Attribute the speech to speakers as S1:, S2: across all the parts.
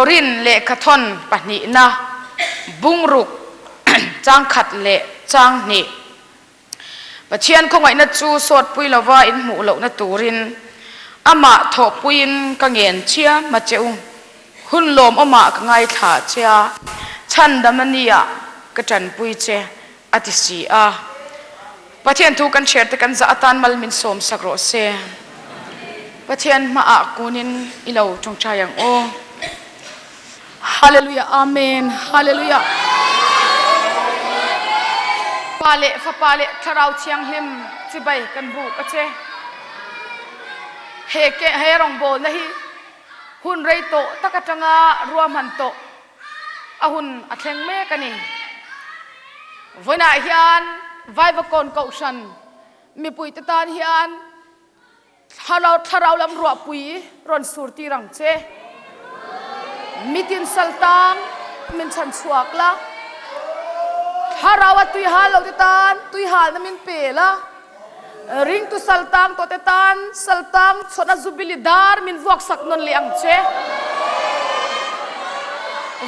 S1: Korin lehkhathawn pahnihna bungruk changkhat leh changhnih. Pathian khawngaihna chu sawtpui lova in hmuh lohna turin amah thawhpuiin ka ngen chiam a che u. Hun lawmawmah ka ngaithla che a, chhandam a nia ka tanpui che a ti si a. Pathian thu kan share te kan zah atan mal min sawm sak rawh se. Pathian hmaah kunin i lo tawngtai ang aw. Hallelujah Amen Hallelujah Pa leh Fapa leh Thlarau Thianghlim chibai kan buk a che. He ke he rawngbawlna hi hun rei tawh tak atanga ruahman tawh a hun a thleng mek a ni. Vawiinah hian Vaivakawn Kohhran mipuite tan hian Thlarau thlarau lam ruahpui rawn sur tir ang che. Mitin saltang min chhan chhuak la. Thlarau a tui hal lo te tan tui halna min pe la. Ringtu saltang tawh te tan saltang chhawna zubili dar min vuak sak nawn leh ang che.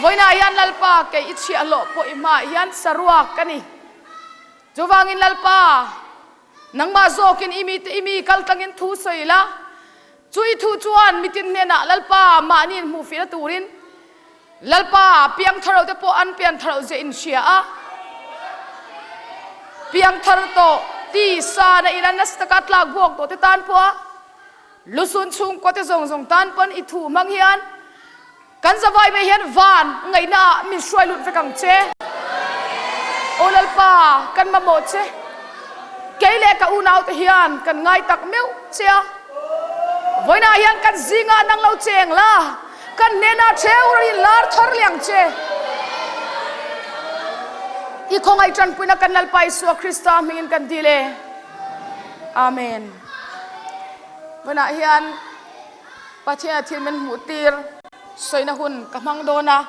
S1: Vawiinah hian Lalpa kei i chhiahhlawh pawh i hmaah hian saruak ka ni. Chuvangin Lalpa, Nangmah zawkin i mite i mi kal tlangin thu sawi la, chu i thu chuan mitin hnenah Lalpa mahni in hmuhfihna turin Lalpa piangthar lote pawh an pianthar loh zia in hria a, piangthar tawh tisa na ina nasa taka tlak buak tawh te tan pawha lusun chhungkua te zawng zawng tan pawn i thu hmang hian Kan zavai mai hian van ngaihna ah min hruai lut vek ang che. Aw Lalpa, kan mamawh che. Kei leh ka unau te hian kan ngai tak meuh che a. Vawiinah hian kan zingah nang lo cheng la, kan hnenah theu rawn in lar thar leh ang che. I khawngaih tanpuina kan Lalpa Isua Krista hmingin kan dil e. Amen. Vawiinah hian. Pathian a thil min hmuh tir sawina hun ka hmang dawn a,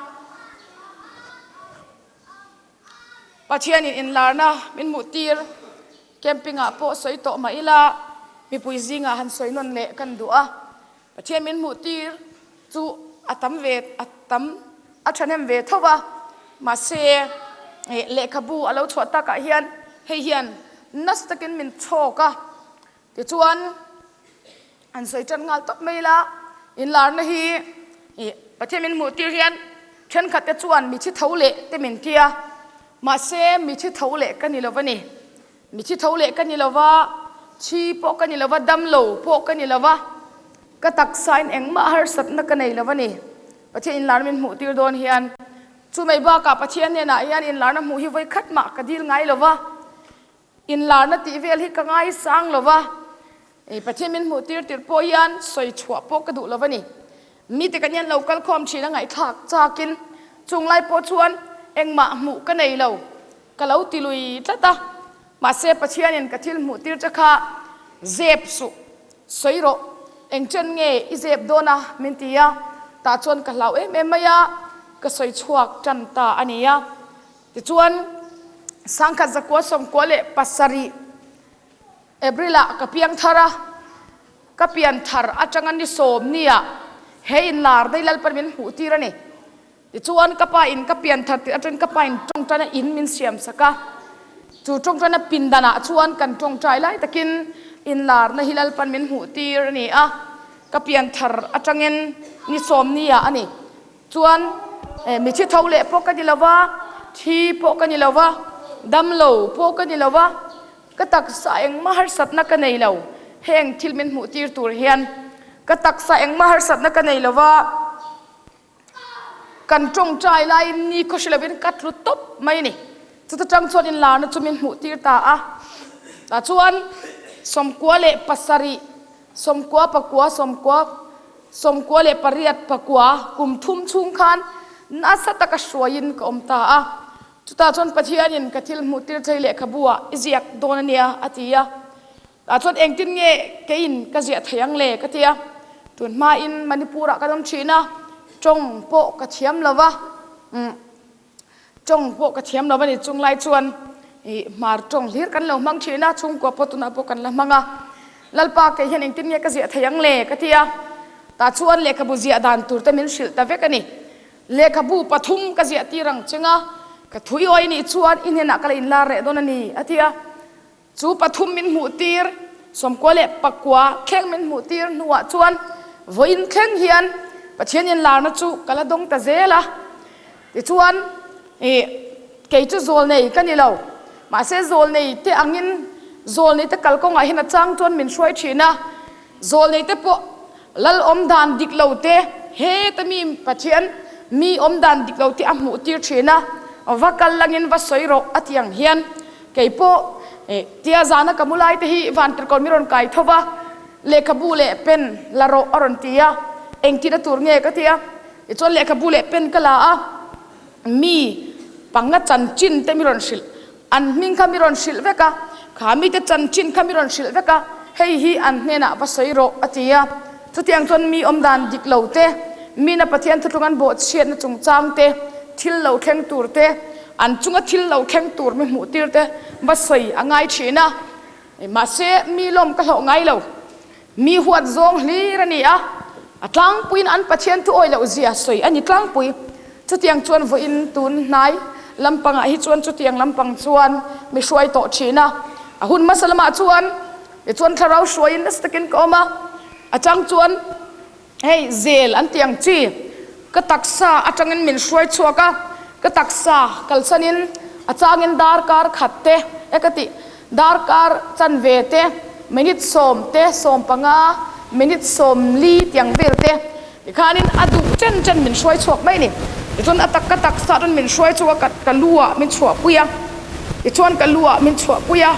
S1: Pathianin inlarna min hmuh tir camping ah pawh sawi tawh mah ila mipui zingah han sawi nawn leh kan duh a, Pathian min hmuh tir chu a tam ve a tam a thahnem ve tho va, mahse lehkhabu a lo chhuah takah hian hei hian nasa takin min chhawk a. Tichuan, an sawi tan nghal tawp mai la, inlarna hi ih Pathian min hmuh tir hian thenkhat te chuan mithi tho leh te min ti a, mahse mithi tho leh ka ni lo va ni. Mithi tho leh ka ni lo va, thi pawh ka ni lo va, dam lo pawh ka ni lo va, ka taksa in engmah harsatna ka nei lo va ni. Pathian inlarna min hmuh tir dawn hian chu mai bakah Pathian hnenah hian inlarna hmuh hi vawikhat mah ka dil ngai lo va, Inlarna tih vel hi ka ngaisang lo va, Pathian min hmuh tir tirh pawh hian sawi chhuah pawh ka duh lo va ni. Mite kan hian lo kal khawm thin a ngaihthlak chakin chung lai pawh chuan engmah hmuh ka nei lo, ka lo ti lui tlat a. Mahse Pathianin ka thil hmuh tir che kha zep suh, sawi rawh, eng chen nge i zep dawn a min ti a, tah chuan ka hlau em em mai a, ka sawi chhuak tan ta a ni a. Tichuan, sangkhat zakua sawmkua leh pasarih April-ah ka piang thar a, ka pian thar atanga ni sawm nia he inlar daih Lalpan min hmuh tir a ni. Tichuan, ka pa in ka pian thar tirh atangin ka pa in tawngtaina in min siam sak a, chu tawngtaina pindanah chuan kan tawngtai lai takin inlarna hi Lalpan min hmuh tir a ni a, ka pian thar atangin ni sawm nia a ni. Chuan mithi tho leh pawh ka ni lo va, thi pawh ka ni lo va, damlo pawh ka ni lo va, ka taksa engmah harsatna ka nei lo. Heng thil min hmuh tir tur hian ka taksa engmah harsatna ka nei lo va, kan tawngtai laiin ni khaw hre lovin ka tlu tawp mai a ni. Chuta tang chuan inlarna chu min hmuh tir ta a. Tah chuan 97 Sawmkua pakua sawmkua 98 pakua kum thum chhung khan nasa taka hruaiin ka awm ta a. Chutah chuan Pathianin ka thil hmuh tir thei lehkhabu ah i ziak dawn a nia a ti a. Tah chuan engtin nge keiin ka ziah thei ang le ka ti a. Tun hmain Manipur ah kan awm thin a, tawng pawh ka thiam lo va. Umm. Tawng pawh ka thiam lo a ni. Chung lai chuan ih hmar tawng hlir kan lo hmang thin a, chhungkua pawh tunah pawh kan la hmang a. Lalpa kei hian engtin nge ka ziah thei ang le ka ti a. Tah chuan lehkhabu ziah dan tur te min hrilh ta vek a ni. Lehkhabu pathum ka ziah tir ang cheng a, ka thui awi nih chuan i hnenah ka la inlar reh dawn a ni, a ti a. Chu pathum min hmuh tir, 98 thleng min hmuh tir hnuah chuan vawiin thleng hian Pathian inlarna chu ka la dawng ta zel a. Tichuan, ih, kei chu zawlnei ka ni lo. Mahse, zawlnei te angin zawlnei te kalkawngah hian a chang chuan min hruai thin a. Zawlnei te pawh lal awm dan dik lo te, heta mi Pathian mi awm dan dik lo te a hmuh tir thin a. Va kal langin va sawi rawh a ti ang hian kei pawh, ih, tia zana ka mu lai te hi vantirkawn mi rawn kai tho va, lehkhabu leh pen la rawh a rawn ti a. Engtin a tur nge ka ti a. Tichuan lehkhabu leh pen ka la a, mi panga chanchin te mi rawn hrilh, an hming kha mi rawn hrilh vek a, kha mite chanchin kha mi rawn hrilh vek a, hei hi an hnenah va sawi rawh a ti a. Chutiang chuan mi awmdan dik lo te, mina Pathian thutlung an bawhchhiatna chungchang te, thil lo thleng tur te, an chunga thil lo thleng tur mi hmuh tir te va sawi a ngai thin a. Mahse mi lawm ka hlawh ngai lo. Mi huat zawng hlir a ni a, a tlangpuiin an Pathian thu awih loh zia sawi a ni tlangpui. Chutiang chuan vawiin tun hnai lampangah hi chuan chutiang lampang chuan mi hruai tawh thin a. A hun hmasa lamah chuan tichuan thlarau hruaiin nasa takin ka awm a, a chang chuan hei zel an tih ang chi ka taksa atangin min hruai chhuak a, ka taksa kalsanin a changin darkar khat te e ka tih Darkar chanve te, minute 10 te, 15, minute 40 tiang vel te tikhanin a duh chen chen min hruai chhuak mai a ni. Tichuan a tak ka taksa chuan min hruai chhuak a, ka lu ah min chhuahpui a, tichuan ka lu ah min chhuahpui a,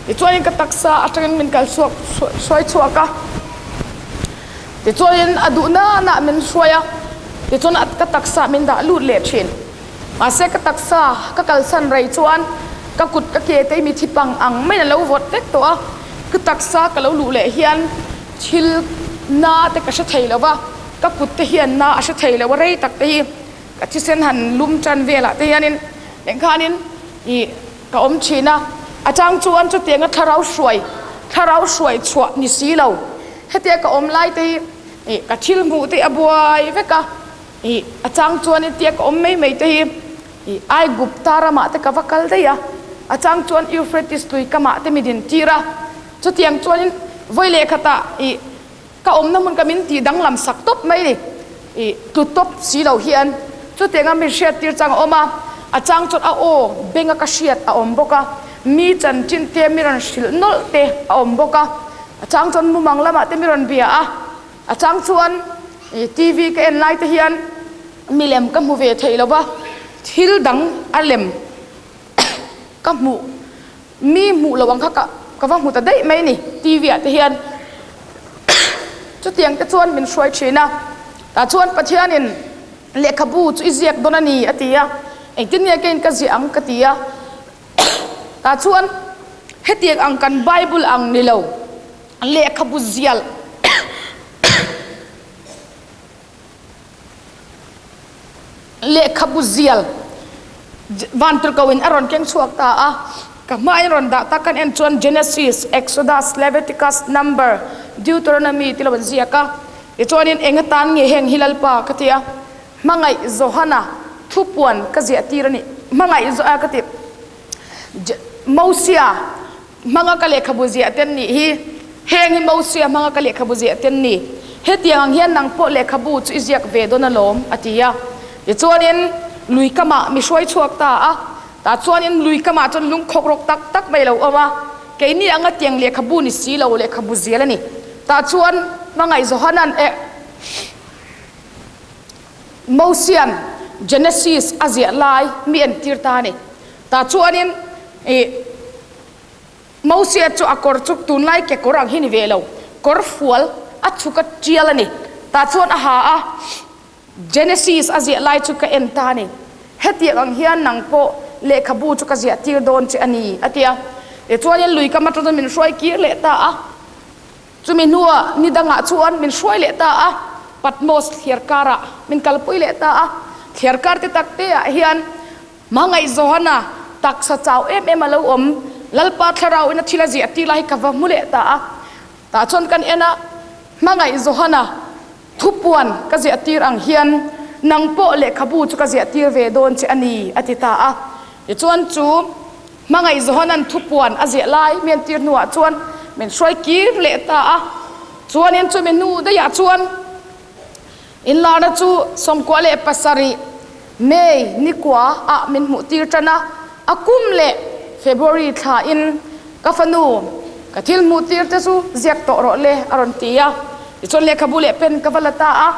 S1: tichuanin ka taksa atangin min kal chhuak hruai chhuak a, tichuanin a duh nana min hruai a, tichuan ka taksa min dah lut leh thin. Mahse ka taksa ka kalsan rei chuan ka kut ka ke te mi thi pang ang maiin a lo vawt vek tawh a, ka taksa ka lo luh leh hian thil na te ka hre thei lo va, ka kut te hian na a hre thei lo a rei tak te hi ka thisen han lum tan velah te hianin engkhanin ih ka awm thin a, a chang chuan chutianga thlarau hruai thlarau hruai chhuah ni si lo hetia ka awm lai te hi ih ka thil hmuh te a buai vek a. Ih, a chang chuan i tia ka awm mai mai te hi, ih, Aigupta ramah te ka va kal daih a, a chang chuan Euphrates tui kamah te mi din tir a, chutiang chuanin vawi leh khatah, ih, ka awmna hmun ka min tih danglam sak tawp mai ni, ih, tlu tawp si lo hian chutianga mi hriat tir chang a awm a, a chang chuan a aw benga ka hriat a awm bawk a, mi chanchin te mi rawn hrilh nawlh te a awm bawk a, a chang chuan mumang lamah te mi rawn bia a. A chang chuan TV ka en lai te hian milem ka hmu ve thei lo va, thil dang a lem ka hmuh, mi hmuh lo ang kha ka va hmu ta daih mai a ni TV ah te hian. Chutiang te chuan min hruai thin a, tah chuan Pathianin lehkhabu chu i ziak dawn a ni a ti a, engtin nge keiin ka ziah ang ka ti a, tah chuan hetiang ang kan Bible ang ni lo. Lehkhabu zial Lehkhabu zial Vantirhkoh in a rawn keng chhuak ta a, ka hmain rawn dah tak kan en chuan Genesis, Exodus, Leviticus, Number, Deuteronomy ti lo an ziak a, tichuanin eng atan nge heng hi Lalpa ka ti a, hmangaih Johana thupuan ka ziah tir a ni, hmangaih ka ti Mosia Hmanga ka lehkhabu ziah ten nih hi. Heng hi Mosia hmanga ka lehkhabu ziah ten ni. Hetiang ang hian nang pawh lehkhabu chu i ziak ve dawn alawm, a ti a. Tichuanin lui kamah mi hruai chhuak ta a. Tah chuanin lui kamah chuan lung khawk rawk tak tak mai a lo awm a. Keini anga tiang lehkhabu ni si lo lehkhabu zial a ni. Tah chuan hmangaih Johanan eh Mosian Genesis a ziah lai mi entir ta a ni. Tah chuanin ih Mosia chu a kawr chu tunlai kekawr ang hi ni ve lo, kawr fual a chhuk a tial a ni. Tah chuan a ha a, Genesis a ziah lai chu ka en ta a ni. Hetiang ang hian nang pawh lehkhabu chu ka ziah tir dawn che a ni, a ti a. Tichuanin lui kam atang chuan min hruai kir leh ta a. Chumi hnuah ni dangah chuan min hruai leh ta a, Patmos thliar karah min kalpui leh ta a. Thliar kar te tak te ah hian Hmangaih Johana taksa chau em em a lo awm, Lalpa thlarau in a thil a ziah tir lai hi ka va hmu leh ta a. Tah chuan kan en a, Hmangaih Johana thupuan ka ziah tir ang hian. Nang pawh lehkhabu chu ka ziah tir ve dawn che a ni, a ti ta a. Tichuan chu Hmangaih Johanan thupuan a ziah lai mi an tir hnuah chuan min hruai kir leh ta a. Chuanin chumi hnu daihah chuan inlarna chu 17 May nikua ah min hmuh tir tan a, a kum leh February thla in ka fanu ka thil hmuh tir te chu ziak tawh rawh le a rawn ti a. Tichuan lehkhabu leh pen ka va la ta a,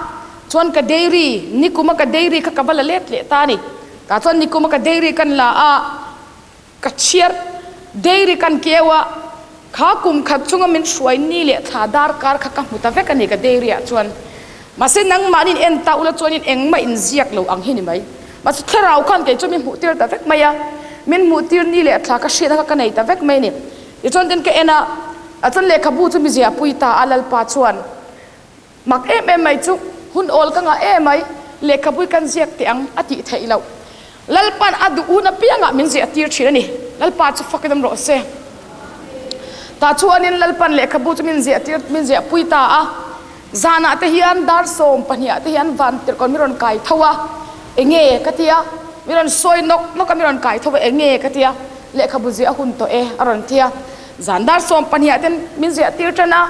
S1: chuan ka dairy nikuma ka dairy kha ka va la let leh ta a ni. Tah chuan nikuma ka dairy kan la a, ka chhiar dairy kan keu a, kha kum khat chunga min hruai ni leh thla darkar kha ka hmu ta vek a ni ka dairy ah chuan. Mahse nangmahni in en ta ula chuanin engmah in ziak lo ang hi ni mai. Mahse thlarau khan kei chu min hmuh tir ta vek mai a, min hmuh tir ni leh thla ka hriatna kha ka nei ta vek mai a ni. Tichuan tin ka en a, ah chuan lehkhabu chu mi ziahpui ta a Lalpa chuan. Mak em em mai chu hun awl ka ngah em mai, lehkhabui kan ziak teh ang a tih theih loh. Lalpa'n a duh hun apiangah min ziah tir thin a ni. Lalpa chu fak in awm rawh se. Tah chuanin Lalpa'n lehkhabu chu min ziah tir, min ziah pui ta a. Zanah te hian dar 12 ah te hian van tirhkawn mi rawn kai tho a, enge ka ti a, mi rawn sawi nawk nawk a mi rawn kai tho a, enge ka ti a, lehkhabu ziah a hun tawh e a rawn ti a. Zan dar 12 ah ten min ziah tir tan a.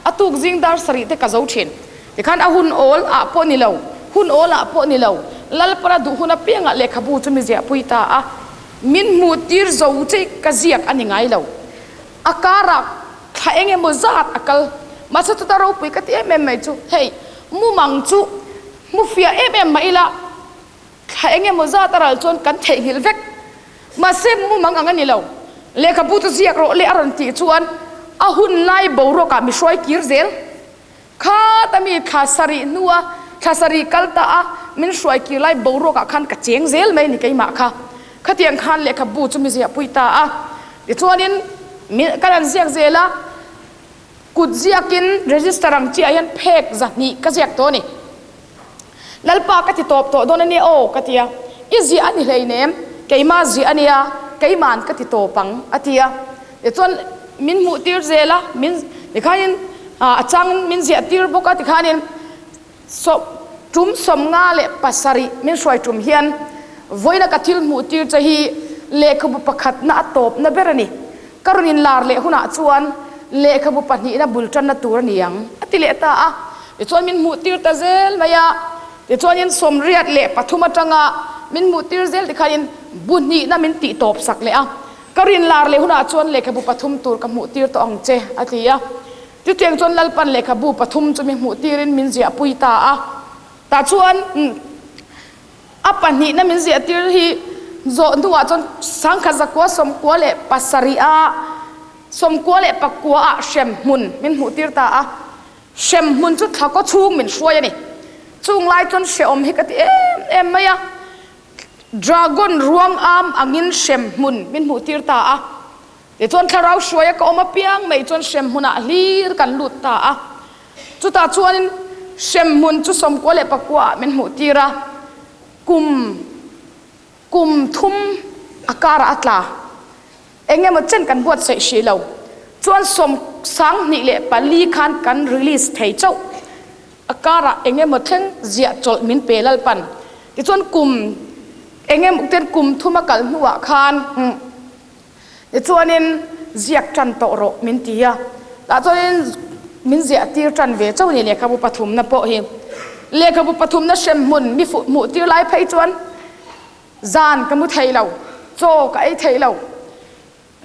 S1: A tuk zing dar sarih te ka zo thin. Tikhan a hun awl ah pawh ni lo, hun awl ah pawh ni lo, Lalpara duh hun apiangah lehkhabu chu mi ziahpui ta a, min hmuh tir zo che ka ziak a ni ngai lo. A karah thla eng emaw zat a kal. Mahse chuta ropui ka ti em em mai chu, hei, mumang chu hmu fiah em em mah ila, Thla eng emaw zat a ral chuan kan theihnghilh vek. Mahse mumang ang a ni lo. Lehkhabu chu ziak rawh le a rawn tih chuan a hun lai boruakah mi hruai kir zel. Khata mi thla sarih hnua thla sarih kal ta a min hruai kir lai boruakah khan ka cheng zel mai ni keimah kha. Khatiang khan lehkhabu chu mi ziahpui ta a. Tichuanin mi kan han ziak zel a, kut ziakin register ang chiah hian phek 200 ka ziak tawh a ni. Lalpa ka ti tawp tawh dawn a nia aw ka ti a, i ziah a ni hleinem, keimah ziah a nia, keima'n ka ti tawp ang a ti a. Tichuan min hmuh tir zel a, min tikhanin a changin min ziah tir bawk a tikhanin sawm tum 57 min hruai tum hian vawiina ka thil hmuh tir che hi lehkhabu pakhatna a tawpna ber a ni, ka rawn inlar leh hunah chuan lehkhabu pahnihna bul tanna tur a ni ang a ti leh ta a. Tichuan min hmuh tir ta zel mai a, tichuanin 83 atanga min hmuh tir zel tikhanin bu hnihna min tih tawp sak leh a, ka rin lar leh hunah chuan lehkhabu pathum tur ka hmuh tir tawh ang che a ti a. Chutiang chuan Lalpan lehkhabu pathum chu mi hmuh tirin min ziahpui ta a, tah chuan a pahnihna min ziah tir hi zawh hnuah chuan 1997 a 99 ah hremhmun min hmuh tir ta a. Hrem hmun chu thla kaw chhung min hruai a ni. Chung lai chuan hrehawm hi ka ti em em mai a. Dragon ruang am angin hrem hmun min hmuh tir ta a. Tichuan thlarau hruaia ka awm apiang mai chuan hrem hmunah hlir kan lut ta a. Chutah chuanin hrem hmun chu 99 ah min hmuh tir a. Kum kum thum a karah a tla. Eng emaw chen kan buatsaih hrih lo chuan 24 khan kan release thei chauh. A karah eng emaw thleng ziah chawlh min pe Lalpan. Tichuan kum eng emaw ten kum thum a kal hnuah khan tichuanin ziak tan tawh rawh min ti a. Tah chuanin min ziah tir tan ve chauh a ni lehkhabu pathumna pawh hi. Lehkhabu pathumna hremhmun mi fuh hmuh tir lai phei chuan Zan ka mu thei lo, chaw ka ei thei lo,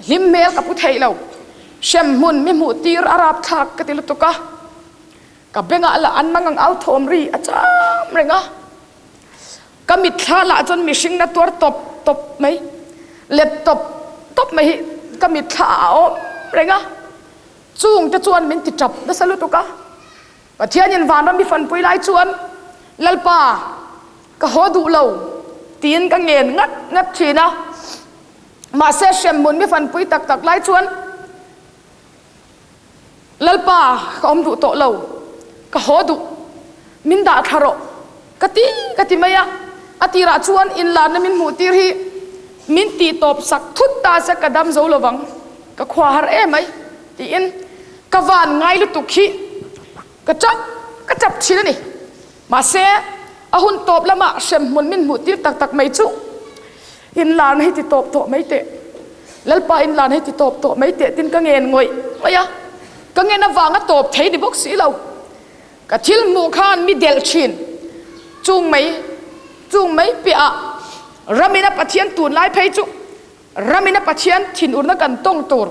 S1: hlim hmel ka pu thei lo, hremhmun mi hmuh tir a rap thlak ka ti lutuk a, ka bengah lah an mang ang au thawm ri a cham reng a, ka mitthla lah chuan mihring na tuar tawp tawp mai, let tawp tawp mai hi ka mitthla ah a awm reng a, chung te chuan min ti tap nasa lutuk a. Pathianin vanram i fanpui lai chuan, Lalpa, ka haw duh lo, tiin ka ngen ngat ngat thin a. Mahse, hremhmun mi fanpui tak tak lai chuan, Lalpa, ka awm duh tawh lo, ka haw duh, min dah thla rawh, ka ti ka ti mai a. A tirah chuan inlarna min hmuh tir hi min tih tawp sak thut ta se ka dam zo lovang, ka khua har em mai, tiin. Ka van ngai lutuk hi ka chap ka chap thin a ni. Mahse. A hun tawp lamah hremhmun min hmuh tir tak tak mai chu inlarna hi ti tawp tawh mai teh. Lalpa inlarna hi ti tawp tawh mai teh tin ka ngen ngawih ngawih a. Ka ngen avanga tawp thei ni bawk si lo. Ka thil hmuh khan mi delh thin. Chung mai chung mai piahah ramina Pathian tunlai phei chu ramina Pathian thinurna kan tawng tur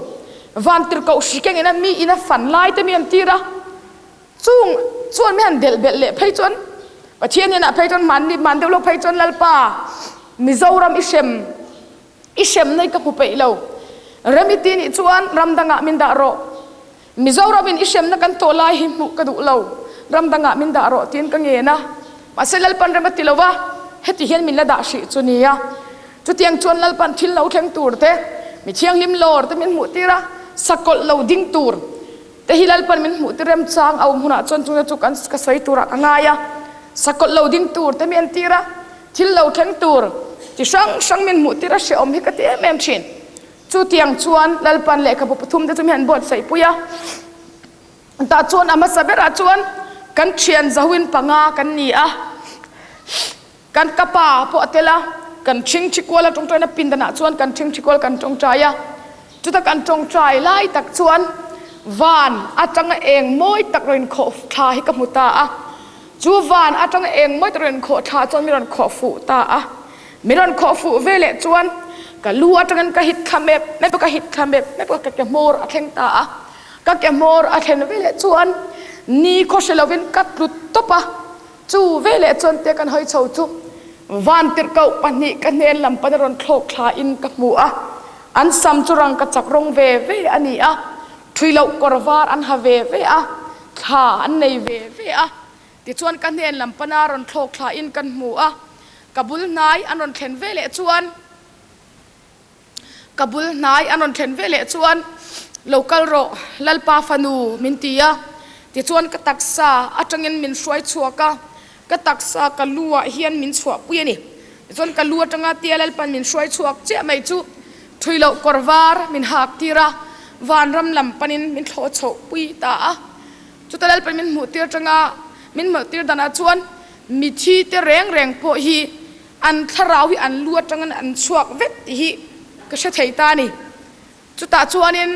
S1: vantirhkoh hrikengin a mi ina fan lai te mi an tir a. Chung chuan mi han delh belh leh phei chuan Pathian hnenah phei chuan hmanni hman deuh lo phei chuan Lalpa Mizoram i hrem i hrem nei ka hmu peih lo. Remiti nih chuan ram dangah min dah rawh. Mizoram in i hremna kan tawh lai hi hmuh ka duh lo. Ram dangah min dah rawh tiin ka ngen a. Mahse Lalpan rem a ti lo va, heti hian min la dah hrih chu nia. Chutiang chuan Lalpan thil lo thleng tur te, mi thianghlim lawr te min hmuh tir a, sakawlh lo ding tur te hi Lalpan min hmuh tir remchang a awm hunah chuan chungte chu kan ka sawi turah ka ngai a. Sakawlh lo ding tur te mi en tir a, thil lo thleng tur chi hrang hrang min hmuh tir a hrehawm hi ka ti em em thin. Chutiang chuan Lalpan lehkhabu pathum te chu mi han buatsaih pui a. Tah chuan a hmasa berah chuan kan thian zahuin panga kan ni a, kan ka pa pawh a tel a, kan ṭhingṭhi kual a ṭawngṭaina pindanah chuan kan ṭhingṭhi kual kan ṭawngṭai a. Chuta kan ṭawngṭai lai tak chuan van atanga eng mawi tak rawn inkhawh thla hi ka hmu ta a. Chu van atanga eng mawi tak rawn inkhawh thla chuan mi rawn khawh fuh ta a. Mi rawn khawh fuh ve leh chuan ka lu atangin ka hit thla mep mep a, ka hit thla mep mep a, ka ke hmawr a thleng ta a. Ka ke hmawr a thlen ve leh chuan ni khaw hre lovin ka tlu tawp a. Chu ve leh chuan te kan hawi chho chu vantirhkoh pahnih ka hnen lam pana rawn thlawk thla in ka hmu a. An sam chu rangka chak rawng ve ve a ni a, thui loh kawr var an ha ve ve a, thla an nei ve ve a. Tichuan ka hnen lam pana rawn thlawk thla in kan hmu a, ka bul hnai an rawn thlen ve leh chuan Ka bul hnai an rawn thlen ve leh chuan, Lo kal rawh, Lalpa fanu, min ti a. Tichuan ka taksa atangin min hruai chhuak a, ka taksa ka lu ah hian min chhuahpui a ni. Tichuan ka lu atanga tia Lalpan min hruai chhuak chiah mai chu thui loh kawr var min hak tir a, vanram lam panin min thlawh chhoh pui ta a. Chuta Lalpan min hmuh tir atanga min hmuh tir danah chuan mithi te reng reng pawh hi An thlarau hi an lu atangin an chhuak vek tih hi ka hre thei ta a ni. Chutah chuanin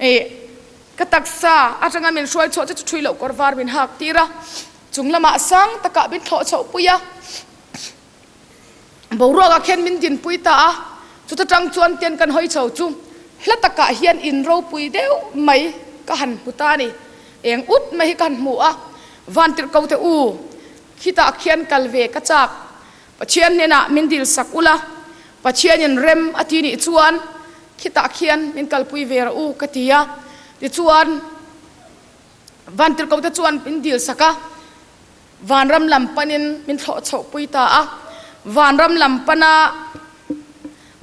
S1: ih ka taksa atanga min hruai chhuah chu chu thui loh kawr var min hak tir a, chung lamah sang takah min thlawh chhoh pui a, boruakah khian min dinpui ta a, chuta tang chuan tian kan hawi chho chu hla takah hian in ropui deuh mai ka han hmu ta a ni. Eng ut mai hi ka han hmu a, Vantirhko te u, Khitah khian kal ve ka chak. Pathian hnenah min dil sak ula, Pathianin rem a ti nih chuan khitah khian min kalpui ve rawh u ka ti a. Tichuan, Vantirhkote chuan min dil sak a, vanram lam panin min thlawh chhoh pui ta a. Vanram lam pana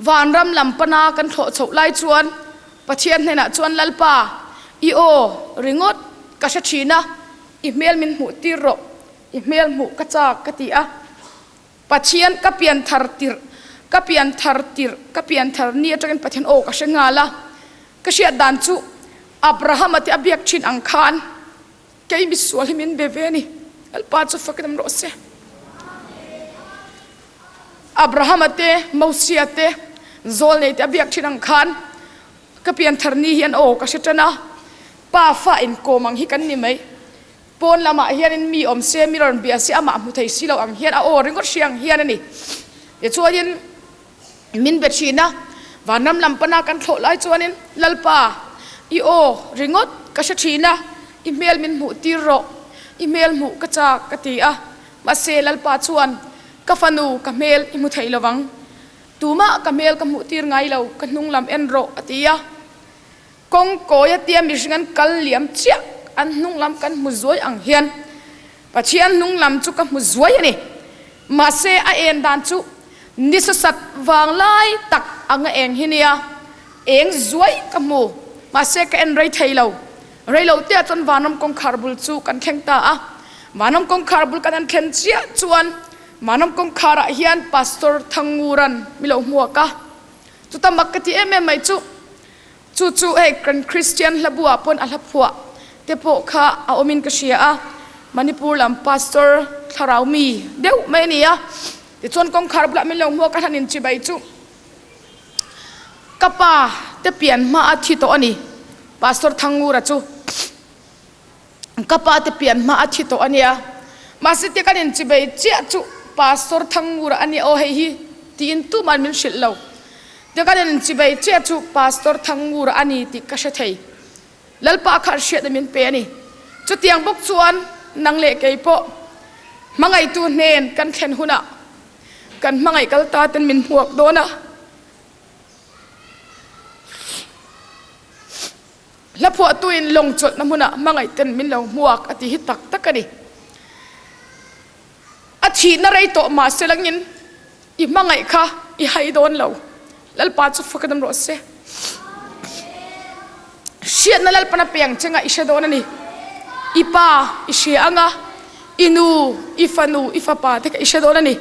S1: Vanram lam pana kan thlawh chhoh lai chuan Pathian hnenah chuan Lalpa, i aw ringawt ka hre thin a, I hmel min hmuh tir rawh, i hmel hmuh ka chak ka ti a. Pathian ka pian thar tirh, ka pian thar tirh, ka pian thar ni atangin Pathian aw ka hre nghal a. Ka hriat dan chu Abrahama te a biak thin ang khan kei misual hi min be ve a ni. Lalpa chu fakin awm rawh se. Abrahama te, Mosia te, Zawlnei te a biak thin ang khan Ka pianthar ni hian aw ka hre tan a, pa fa inkawm ang hi kan ni mai. Pawn lamah hianin mi awm se, mi rawn bia se, amah hmu thei si lo ang hian a aw ringawt hria ang hian a ni. Tichuanin min be thin a, vanram lam pana kan thlawh lai chuanin, Lalpa, i aw ringawt ka hre thin a, i hmel min hmuh tir rawh, i hmel hmuh ka chak ka ti a. Mahse Lalpa chuan, Ka fanu, ka hmel i hmu thei lovang. Tumah ka hmel ka hmuh tir ngai lo, ka hnung lam en rawh, a ti a. Kawng kawi a tia mihring an kal liam chiah, an hnung lam kan hmu zuai ang hian Pathian hnung lam chu ka hmu zuai a ni. Mahse a en dan chu ni sasat vang lai tak anga eng hi nia, eng zuai ka hmu, mahse ka en rei thei lo. Rei lo tia chuan Vanram kawngkhar bul chu kan thleng ta a. Vanram kawngkhar bul kan han thlen chiah chuan Manam kawngkharah hian Pastor Thanguran mi lo hmuak a, chuta mak ka ti em em mai chu, chu chu hei kan Kristian hlabuah pawn a hla phuah te pawh kha a awmin ka hria a. Manipur lam Pastor thlarau mi deuh mai a ni a. Tichuan kawngkhar bulah min lo hmuak a hlan in chibai chu ka pa te pian hma a thi tawh a ni. Pastor Thangngura chu ka pa te pian hma a thi tawh a nia. Mahse tia kan in chibai chiah chu Pastor Thangngura a nia aw hei hi tiin tuman min hrilh lo. Tia kan in chibai chiah chu Pastor Thangngura a ni tih ka hre thei. Lalpa khan hriatna min pe a ni. Chutiang bawk chuan nang leh kei pawh hmangaihtu hnen kan thlen hunah kan hmangaih kal ta ten min hmuak dawn a. Hlaphuahtuin lawng chawlhna hmunah hmangaih ten min lo hmuak a ti hi tak tak a ni. A thihna rei tawh mahse langin i hmangaih kha i hai dawn lo. Lalpa chu fak dam rawh se. Hriatna Lalpan a peng chenga i hre dawn a ni. I pa i hria anga, i nu, i fanu, i fapa te kha i hre dawn a ni.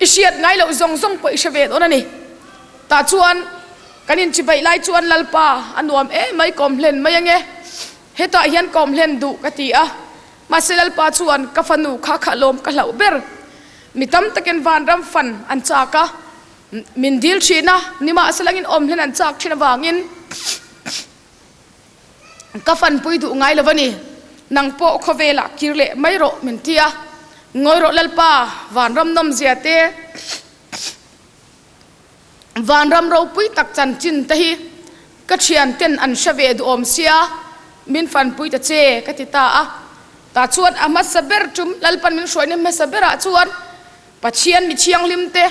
S1: I hriat ngai loh zawng zawng pawh i hre ve dawn a ni. Tah chuan kan inchibaih lai chuan Lalpa a nuam em mai kawm hlen mai ange. Hetah hian kawm hlen duh ka ti a. Mahse Lalpa chuan ka fanu kha kha lawm ka hlauh ber. Mi tam takin vanram fan an chak a, min dil thin a, nimahselangin awm hlen an chak thin avangin ka fanpui duh ngai lo a ni. Nang pawh khawvelah kir leh mai rawh min ti a. Ngawi rawh Lalpa, vanram nawmzia te, Vanram ropui tak chanchin te hi ka thian ten an hre ve duhawm sia, min fanpui ta che ka ti ta a. Tah chuan a hmasa ber tum Lalpan min hruaina hmasa berah chuan Pathian mi thianghlim te,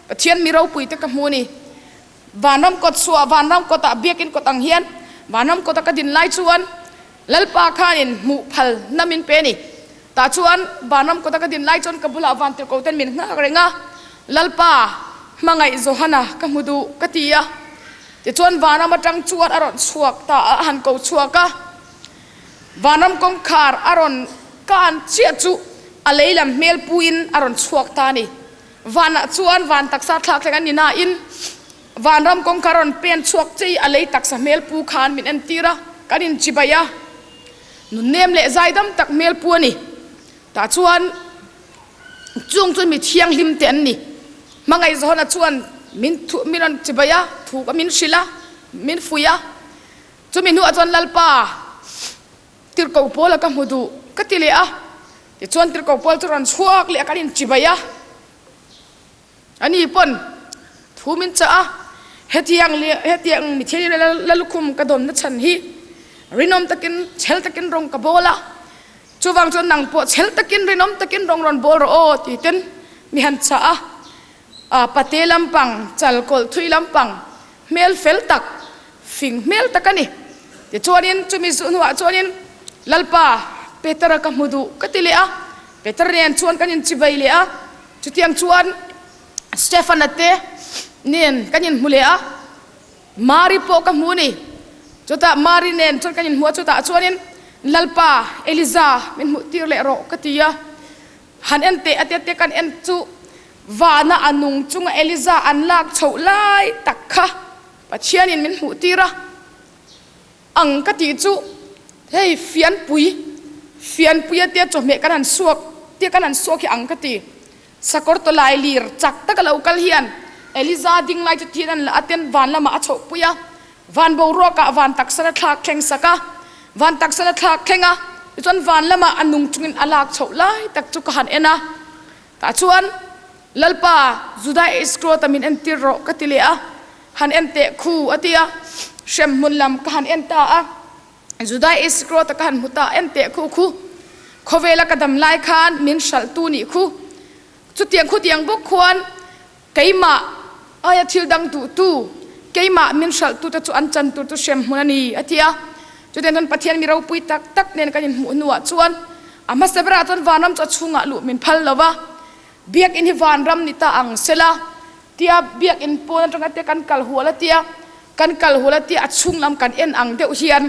S1: Pathian mi ropui te ka hmu a ni. Vanram kawt chhuah, Vanram kawtah biakin kawt ang hian Vanram kawta ka din lai chuan Lalpa khanin hmuh phal na min pe a ni. Tah chuan Vanram kawta ka din lai chuan ka bulah vantirhkoh ten min nghak reng a, Lalpa, hmangaih Johana ka hmu duh ka ti a. Tichuan Vanram atang chuan a rawn chhuak ta a, a han ko chhuak a. Vanram kawngkhar a rawn kan chiah chu a lei lam hmel puin a rawn chhuak ta a ni. Vanah chuan van taksa thlak thleng a ni nain Vanram kawngkhar a rawn pen chhuak chei a lei taksa hmel pu khan min entir a, kan inchibai a. Nunnem leh zaidam tak hmel pu a ni. Tah chuan chung chu mi thianghlim te an ni. Hmangaih Johana chuan min thu min rawn chibai a, thu ka min hrilh a, min fuih a. Chumi hnuah chuan Lalpa tirhkoh Paula ka hmu duh ka ti leh a. Tichuan tirhkoh Paul chu rawn chhuak leh a, kan inchibai a. Ani pawn thu min chah a, hetiang leh hetiang mi thil la lukhum ka dawnna chhan hi rinawm takin chhel takin rawng ka bawl a, chuvang chuan nang pawh chhel takin rinawm takin rawng rawn bawl rawh aw ti ten mi han chah a, a pate lampang chal kawlh thui lampang hmel fel tak fing hmel tak a ni. Tichuanin chumi zuh hnuah chuanin Lalpa Petera ka hmu duh ka ti leh a, Peter nen chuan kan inchibai leh a. Chutiang chuan Stefan-a te nen kan inhmu leh a, Mari pawh ka hmu a ni. Chutah Mari nen chuan kan inhmu a, chutah chuanin Lalpa, Eliza min hmuh tir leh rawh ka ti a. Han en teh a tia kan en chu vana a nung chunga Eliza an lak chhoh lai tak kha Pathianin min hmuh tir a. Ang ka tih chu hei fianpui, fianpui a tia chawhmeh kan han suak tia kan han suak hi ang ka ti. Sakawr tawlai lir chak taka lo kal hian Eliza ding lai chu thian an la a ten van lamah a chhoh pui a, van boruakah van taksa na thlak thleng sak a, van taksa na thlak thleng a, tichuan van lamah a nung chungin a lak chhoh lai tak chu ka han en a. Tah chuan Lalpa Juda Iskriota min entir rawh ka ti leh a, han en teh khu a ti a, hremhmun lam ka han en ta a, Juda Iskriota ka han hmu ta, en teh khu khu, khawvela ka dam lai khan min hralhtu nih khu, chutiang khutiang bawk khuan keimah aia thil dang duhtu, keimah min hralhtute chu an chan tur chu hremhmun a ni a ti a. Chutiang chuan Pathian mi ropui tak tak nen kan inhmuh hnuah chuan a hmasa berah chuan vanram chu a chhungah luh min phal lo va, biakinn hi vanram ni ta ang sela tia biakinn pawn atanga te kan kal hual a tia, kan kal hual a tia a chhung lam kan en ang deuh hian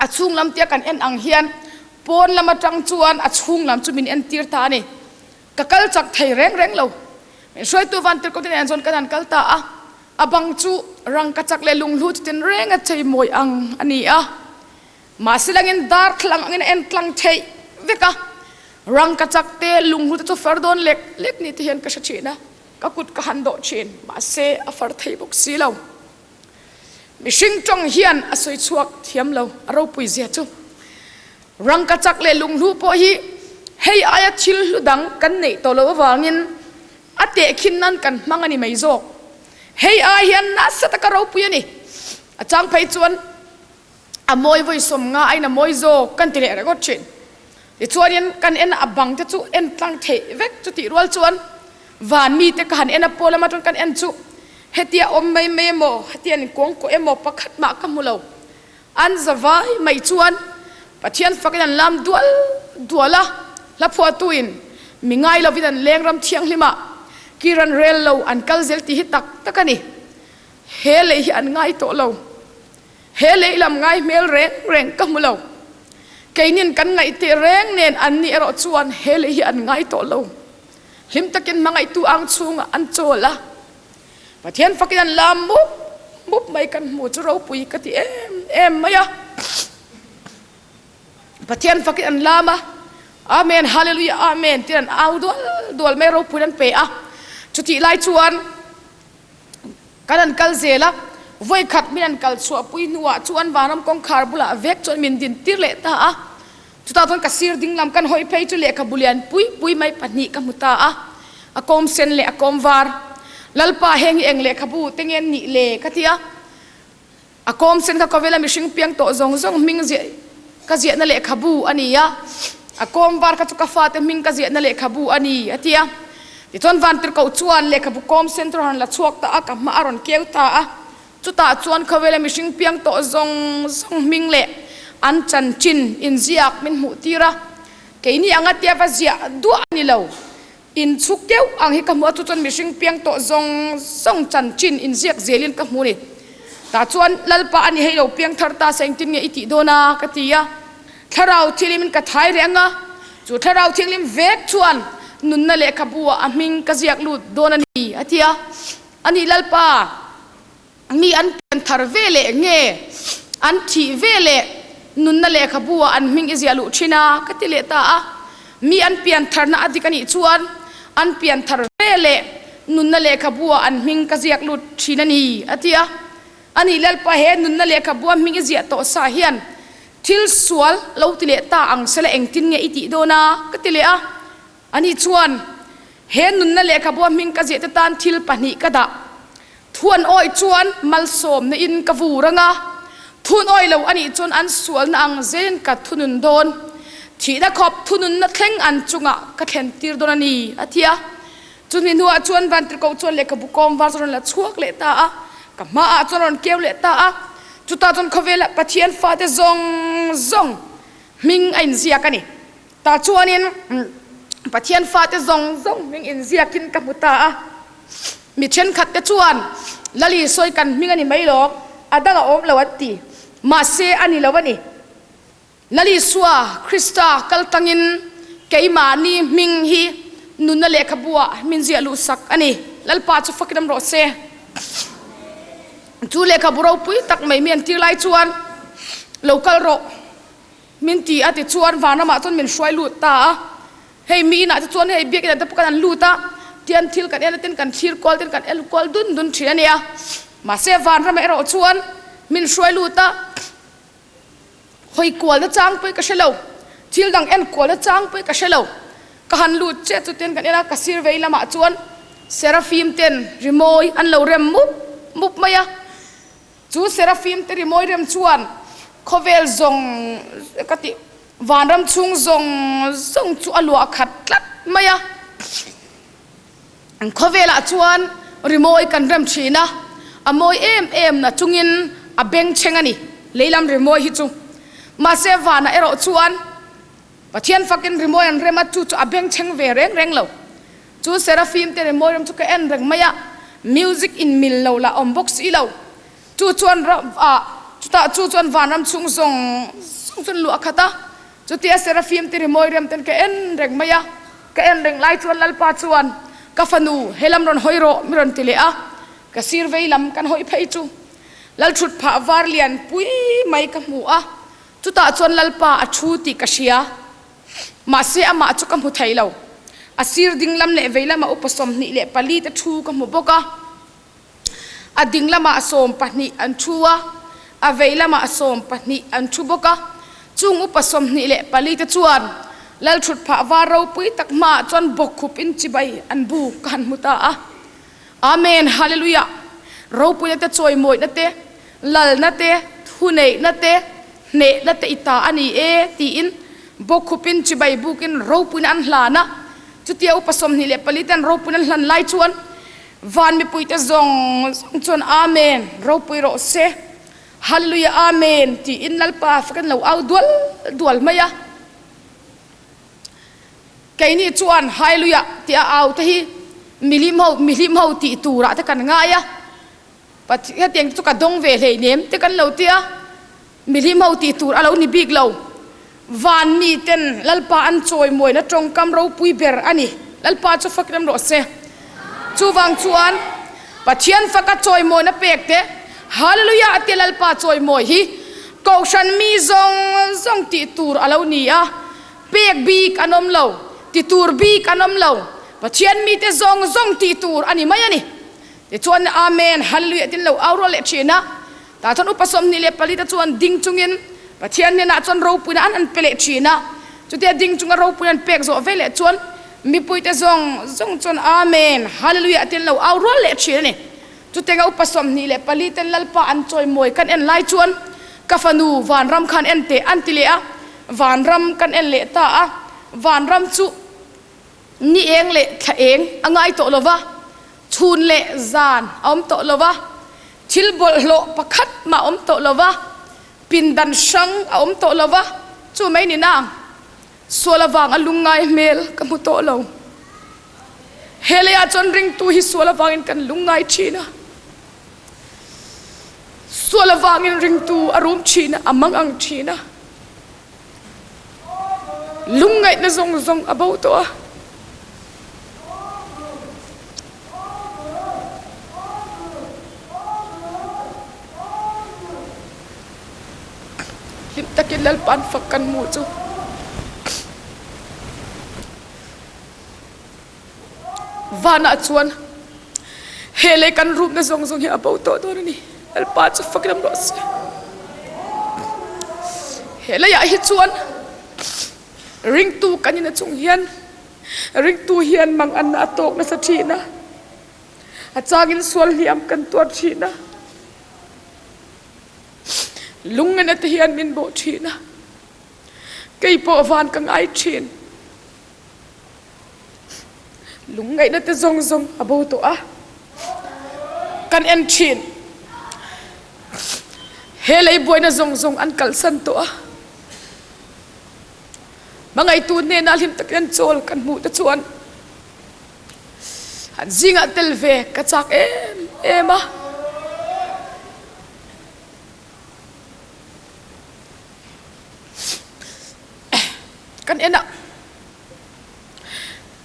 S1: a chhung lam tia kan en ang hian pawn lam atang chuan a chhung lam chu min entir ta a ni. Ka kal chak thei reng reng lo. Min hruaitu vantirhkoh te nen chuan kan han kal ta a. A bang chu rangkachak leh lunghlu chu tin reng a chei mawi ang a ni a. Mahse langin darthlalang angin a en tlang theih vek a, rangkachak te lunghlu te chu far dawn lek lek ni te hian ka hre thin a, ka kut ka han dawh thin, mahse a far thei bawk si lo. Mihring tawng hian a sawi chhuak thiam lo, a ropui zia chu. Rangkachak leh lunghlu pawh hi hei aia thil hlu dang kan neih tawh loh avangin a tehkhin nan kan hmang a ni mai zawk. Hei ai hian nasa taka ropui a ni. A chang phei chuan a mawi vawi sawm nga aiin a mawi zawk kan ti leh ringawt thin. Tichuanin kan en a bang te chu en tlang theih vek chutih rual chuan van mite ka han en a pawl lama chuan kan en chu hetia awm mai mai emaw hetia an inkuangkuah emaw pakhat mah ka hmu lo. An zavai mai chuan Pathian fakin an lam dual dual a, hla phuahtuin mi ngai lovin an leng ram thianghlimah kir an rel lo an kal zel tih hi tak tak a ni. He lei hi an ngai tawh lo. He lei lam ngai hmel reng reng ka hmu lo. Keinin kan ngaih teh reng nen an nih erawh chuan he lei hi an ngai tawh lo. Hlim takin hmangaihtu ang chhungah an chawl a. Pathian fakin an lam mup mup mai kan hmu chu ropui ka ti em em mai a. Pathian fakin an lam a, Amen, Hallelujah, Amen tiin an au dual dual mai ropuiin an pe a. Chutih lai chuan kan an kal zel a, vawi khat min an kal chhuahpui hnuah chuan vanram kawngkhar bulah vek chuan min din tir leh ta a. Chutah chuan ka sir ding lam kan hawi phei chu lehkhabu lian pui pui mai pahnih ka hmu ta a, a kawm sen leh a kawm var. Lalpa heng hi eng lehkhabu te nge nih le ka ti a, a kawm sen kha khawvela mihring piang tawh zawng zawng hming ziah ka ziahna lehkhabu a ni a, a kawm var kha chu ka fate hming ka ziahna lehkhabu a ni a ti a. Tichuan Vantirhkoh chuan lehkhabu kawm sen chu a rawn la chhuak ta a, ka hma a rawn keu ta a. Chutah chuan khawvela mihring piang tawh zawng zawng hming leh an chanchin inziak min hmuh tir a, keini anga tia va ziah duah a ni lo. Inchhuk keuh ang hi ka hmu a, chu chuan mihring piang tawh zawng zawng chanchin inziak zelin ka hmu a ni. Tah chuan Lalpa a ni hei lo piang thar ta se engtin nge i tih dawn a? ka ti a. Thlarau Thianghlimin ka thai reng a, chu Thlarau Thianghlim vek chuan nunna lehkhabu ah a hming ka ziak lut dawn a ni, a ti a. A nih Lalpa. Mi an pian thar ve leh nge an thih ve leh nunna lehkhabu ah an hming i ziah luh thin a ka ti leh ta a. Mi an pian tharna a dik a nih chuan an pian thar ve leh nunna lehkhabu ah an hming ka ziak lut thin a ni a ti a. A nih Lalpa he nunna lehkhabua hming i ziah tawh sa hian thil sual lo ti leh ta ang sela engtin nge i tih dawn a ka ti leh a. Ani chuan he nunna lehkhabua hming ka ziah te tan thil pahnih ka dah. Thuan awih chuan malsawmna in ka vur ang a, thun awih lo anih chuan an sualna ang zelin ka thunun dawn. Thihna khawp thununna thleng an chungah ka thlen tir dawn a ni, a ti a. Chumi hnuah chuan Vantirhkoh chuan lehkhabu kawm var chu a rawn la chhuak leh ta a, ka hmaah chuan a rawn keu leh ta a. Chutah chuan khawvela Pathian fate zawng zawng hming a inziak a ni. Tah chuanin Pathian fate zawng zawng hming inziakin ka hmu ta a. Mi thenkhat te chuan, Lali sawi kan hming a ni mai lo, a dang a awm lo an ti. Mahse a ni lo a ni. Lali Sua Krista kal tangin keimahni hming hi nunna lehkhabuah min ziah luh sak a ni. Lalpa chu fakin awm rawh se. Chu lehkhabu ropui tak mai mi an tir lai chuan, Lo kal rawh. Min ti a tichuan vanramah chuan min hruai lut ta a, hei mi inah te chuan hei biakinah te pawh kan han lut a, tian thil kan en a tin kan thlir kual ten kan en kual dun dun thin a nia. Mahse vanramah erawh chuan min hruai lut a, hawi kualna chang pawh hi ka hre lo, thil dang en kualna chang pawh hi ka hre lo. Ka han lut chiah chu ten kan en a, ka sir vei lamah chuan Seraphim ten rimawi an lo rem mup mup mai a. Chu Seraphim te rimawi rem chuan khawvel zawng ka tih vanram chhung zawng zawng chu a luah khat tlat mai a. Khawvelah chuan rimawi kan rem thin a, a mawi em em na chungin a bengchheng a ni leilam rimawi hi chu. Mahse vanah erawh chuan Pathian fakin rimawi an rem a, chu chu a bengchheng ve reng reng lo. Chu Seraphim te rimawi rem chu ka en reng mai a, music in mil lo lah awm bawk si lo. Chu chuan ram ah chutah chu chuan vanram chhung zawng zawng chuan luah khat a, chutia Seraphim te rimawi rem ten ka en reng mai a, ka en reng lai chuan Lalpa chuan ka fanu helam rawn hawi rawh mi rawn ti leh a, ka sir vei lam kan hawi phei chu Lalthut phah var lian pui mai ka hmu a. Chutah chuan Lalpa a thu tih ka hria. Mahse amah chu ka hmu thei lo. A sir ding lam leh vei lama upa 24 te thu ka hmu bawk a. A ding lamah 12 an thu a, a vei lamah 12 an thu bawk a. Chung upa 24 te chuan Lalthutphah var ropui tak hmaah chuan bawkkhup in chibai an bu ka han hmu ta a. Amen Hallelujah! Ropuina te chawimawihna te, lalna te, thuneihna te, hnehna te i ta a ni e tiin bawkkhupin chibai bukin ropuina an hlan a. Chutia upa 24 ten ropuina an hlan lai chuan van mipuite zawng zawng chuan Amen! Ropui rawh se! Hallelujah! Amen! tiin Lalpa fakin lo au dual dual mai a. Keini chuan Hallelujah tia au te hi milim ho mihlim ho tih turah te kan ngai a, Pathian hetiang te chu ka dawng ve hleinem te kan lo tia, mihlim ho tih tur a lo ni bik lo. Van mi ten Lalpa an chawimawina tawngkam ropui ber a ni. Lalpa chu fak rem rawh se. Chuvang chuan Pathian faka chawimawina pek te Hallelujah tia Lalpa chawimawi hi Kohhran mi zawng zawng tih tur a lo ni a, pek bik an awm lo, ti tur bik an awm lo, Pathian mite zawng zawng tih tur a ni mai a ni. Tichuan Amen, Hallelujah tin lo au rual leh thin a, tah chuan upa 24 te chuan ding chungin Pathian hnenah chuan ropuina an an pe leh thin a, chutia ding chunga ropuina an pek zawh ve leh chuan mipuite zawng zawng chuan Amen, Hallelujah tin lo au rual leh thin a ni. Chutenga upa 24 ten Lalpa an chawimawi kan en lai chuan ka fanu vanram khan en teh an ti leh a, vanram kan en leh ta a, vanram chu ni eng leh thla eng a ngai tawh lo va, chhun leh zan a awm tawh lo va, thil bawlhhlawh pakhat mah a awm tawh lo va, pindan hrang a awm tawh lo va, chu mai ni nang sual avang a lungngai hmel ka hmu tawh lo. He leiah chuan ringtu hi sual avangin kan lungngai thin a, sual avangin ringtu a rum thin a, a mangang thin a, lungngaihna zawng zawng a bo tawh a. Hlim takin Lalpa'n fak kan hmuh chu. Vanah chuan he lei kan rupna zawng zawng hi a bo tawh dawn a ni. Lalpa chu fak lam rawh se. He leiah hi chuan ringtu kan in a chung hian ringtu hian mang anna a tawk nasa thin a, a changin sual hliam kan tuar thin a, lungngaihna te hian min bawh thin a, kei pawh van ka ngai thin. Lungngaihna te zawng zawng a bo tawh a, kan en thin. He lei buaina zawng zawng an kalsan tawh a, hmangaihtu hnenah hlim takin an chawl kan hmuh te chuan an zingah tel ve ka chak em em a. Kan en a,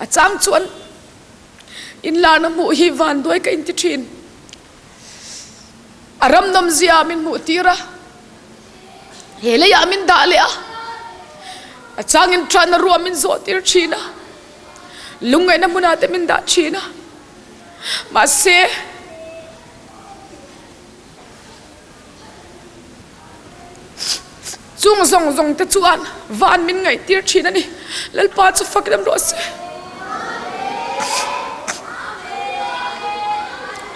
S1: a chang chuan inlarna hmuh hi vanduai ka inti thin. A ram nawmzia min hmuh tir a, he leiah min dah leh a, a changin tanna ruah min zawh tir thin a, lungngaihna hmunah te min dah thin a, mahse, Chung zawng zawng te chuan van min ngaihtir thin a ni. Lalpa chu fak rem rawh se.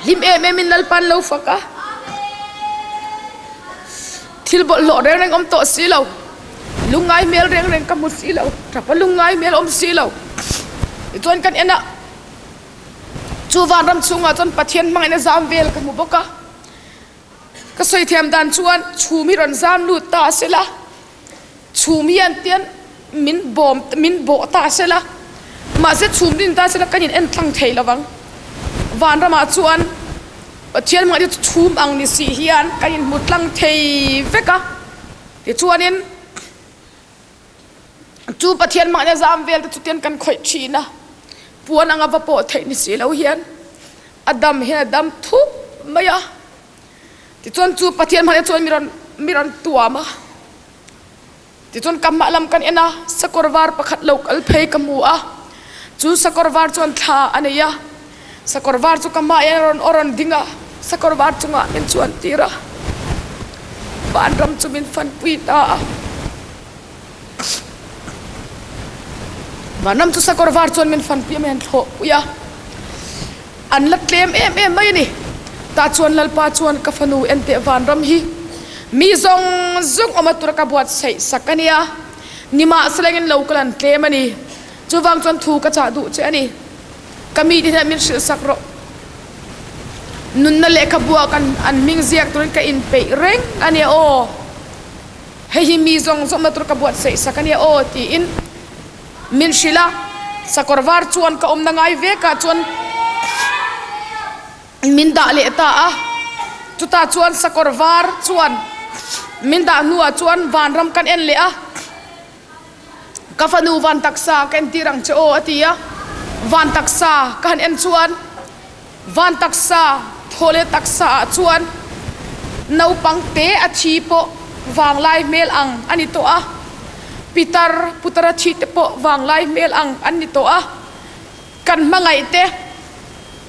S1: Hlim em em in Lalpa an lo fak a. Thil bawlhhlawh reng reng awm tawh si lo. Lungngai hmel reng reng ka hmu si lo. Tapa lungngai hmel awm si lo. Tichuan kan en a, chu vanram chhungah chuan Pathian hmangaihna zam vel ka hmu bawk a. Ka sawi thiam dan chuan chhum hi rawn zam lut ta se la, chhum hian tian min bawm min bawh ta se la, mahse chhum din ta se la kan in en tlang thei lo vang. Vanramah chuan Pathian hmangah te chhum ang ni si hian kan in hmu tlang thei vek a, tichuanin Chu Pathian mahni zam vel te chu tian kan khawih thin a, puan anga va pawh theih ni si lo hian a dam hian a dam thup mai a. Tichuan chu Pathian mahni chuan mi rawn mi rawn tuam a. Tichuan ka hmah lam kan en a, sakawr var pakhat lo kal phei ka hmu a. Chu sakawr var chuan thla a nei a, sakawr var chu ka hmah hian a rawn aw rawn ding a, sakawr var chungah min chuan tir a, vanram chu min fanpui ta a. Vanram chu sakawr var chuan min fanpui a, min han thlawhpui a, an la tlem em em mai a ni. Tah chuan Lalpa chuan ka fanu enteh vanram hi mi zawng zawng awm a tura ka buatsaih sak a nia, nimahsela engin lo kal an tlem a ni. Chuvang chuan thu ka chah duh che a ni. Ka mite hian min hrilh sak rawh. Nunna lehkhabuah kan an hming ziak turin ka inpeih reng a nia aw. Hei hi mi zawng zawmna tur ka buatsaih sak a nia aw tiin min hrilh a. Sakawr var chuan ka awmna ngai vekah chuan min dah leh ta a. Chutah chuan sakawr var chuan min dah hnuah chuan vanram kan en leh a. Ka fanu van taksa ka entir ang che aw a ti a, van taksa ka han en chuan van taksa thaw leh taksa ah chuan naupang te a thi pawh vanglai hmel ang a ni tawh a, pitar putar a thi te pawh vanglai hmel ang an ni tawh a, kan hmangaih te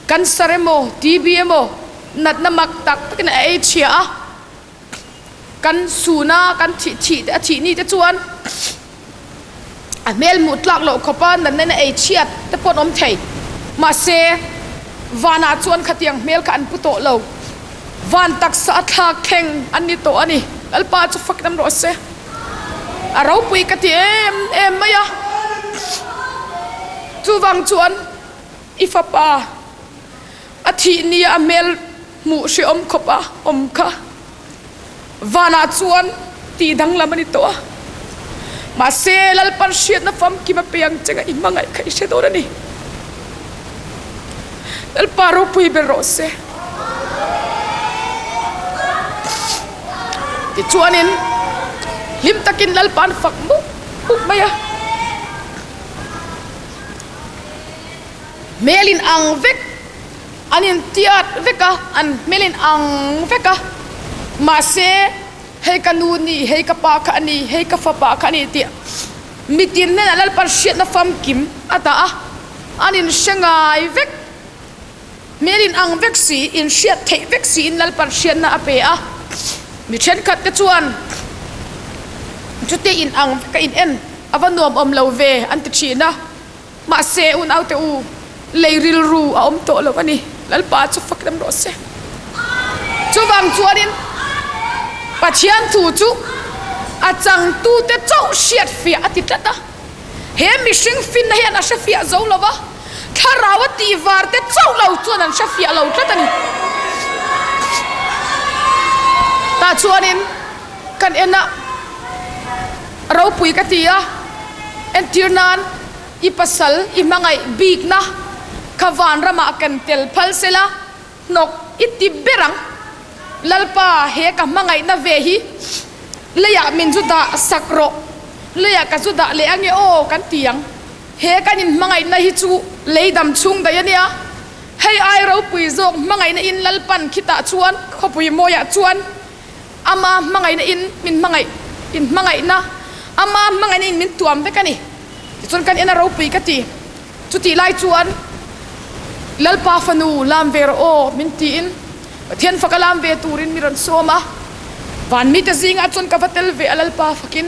S1: cancer emaw TB emaw natna mak tak takin a ei chhia a. Kan sun a, kan thih thih te a thih ni te chuan a hmel hmuh tlak loh khawp a natna in a ei chhiat te pawh an awm thei. Mahse, vanah chuan khatiang hmel kha an pu tawh lo. Van taksa a thlak thleng an ni tawh a ni. Lalpa chu fak dam rawh se. A ropui ka ti em em mai a. Chuvang chuan i fapa a thih nia a hmel Hmuh hrehawm khawp a awm kha vanah chuan tih danglam a ni tawh a, mahse Lalpan hriatna famkim a pe ang che nga i hmangaih kha i hre dawn a ni. Lalpa ropui ber rawh se. Tichuanin hlim takin Lalpa an fak mup mup mai a. Hmel in ang vek. An intiat vek a, an hmel in ang vek a. Mahse, hei ka nu ni, hei ka pa kha a ni, hei ka fapa kha a ni tih mitin hnenah Lalpan hriatna famkim a dah a, an inhre ngai vek. Hmel in ang vek si, inhriat theih vek siin Lalpan hriatna a pe a. Mi thenkhat te chuan chute in ang vek a in en a va nuam awm lo ve an ti thin a. Mahse, unaute u, lei rilru a awm tawh lo a ni. Lalpa chu fak rem rawh se. Chuvang chuanin Pathian thu chu a changtute chauh hriat fiah a ti tlat a. He mihring finna hian a hre fiah zo lo va, thlarau a tih varte chauh lo chuan an hre fiah lo tlat a ni. Tah chuanin kan en a. Ropui ka ti a, entir nan i pasal i hmangaih bikna kha vanramah kan tel phal sela, hnawk i ti ber ang. Lalpa he ka hmangaihna ve hi leiah min zu dah sak rawh, leiah ka zu dah leh ange aw kan ti ang. He kan inhmangaihna hi chu lei dam chhung daih a nia, hei ai ropui zawk hmangaihna in Lalpan khitah chuan khawpui mawiah chuan Ama hmangaihna in min hmangaih, in hmangaihna, Ama hmangaihna in min tuam vek a ni. Tichuan kan en a ropui ka ti. Chutih lai chuan Lalpa fanu lam ve rawh aw min tiin Pathian faka lam ve turin mi rawn sawm a. Van mite zingah chuan ka va tel ve a Lalpa fakin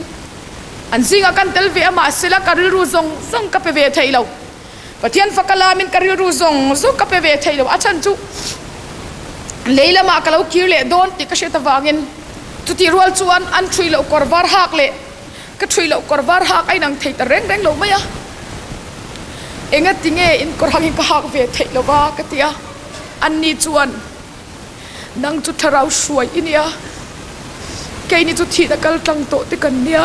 S1: an zingah kan tel ve a mahsela ka rilru zawng zawng ka pe ve thei lo. Pathian faka lamin ka rilru zawng zawng ka pe ve thei lo, a chhan chu lei lamah ka lo kir leh dawn tih ka hriat avangin chutih rual chuan an ṭhui loh kawr var hak leh ka ṭhui loh kawr var hak a inang thei ta reng reng lo mai a, engati nge in kawr hangin ka hak ve theih lo va ka ti a, anni chuan nang chu thlarau hruai i nia, keini chu thihna kal tlang tawh te kan nia,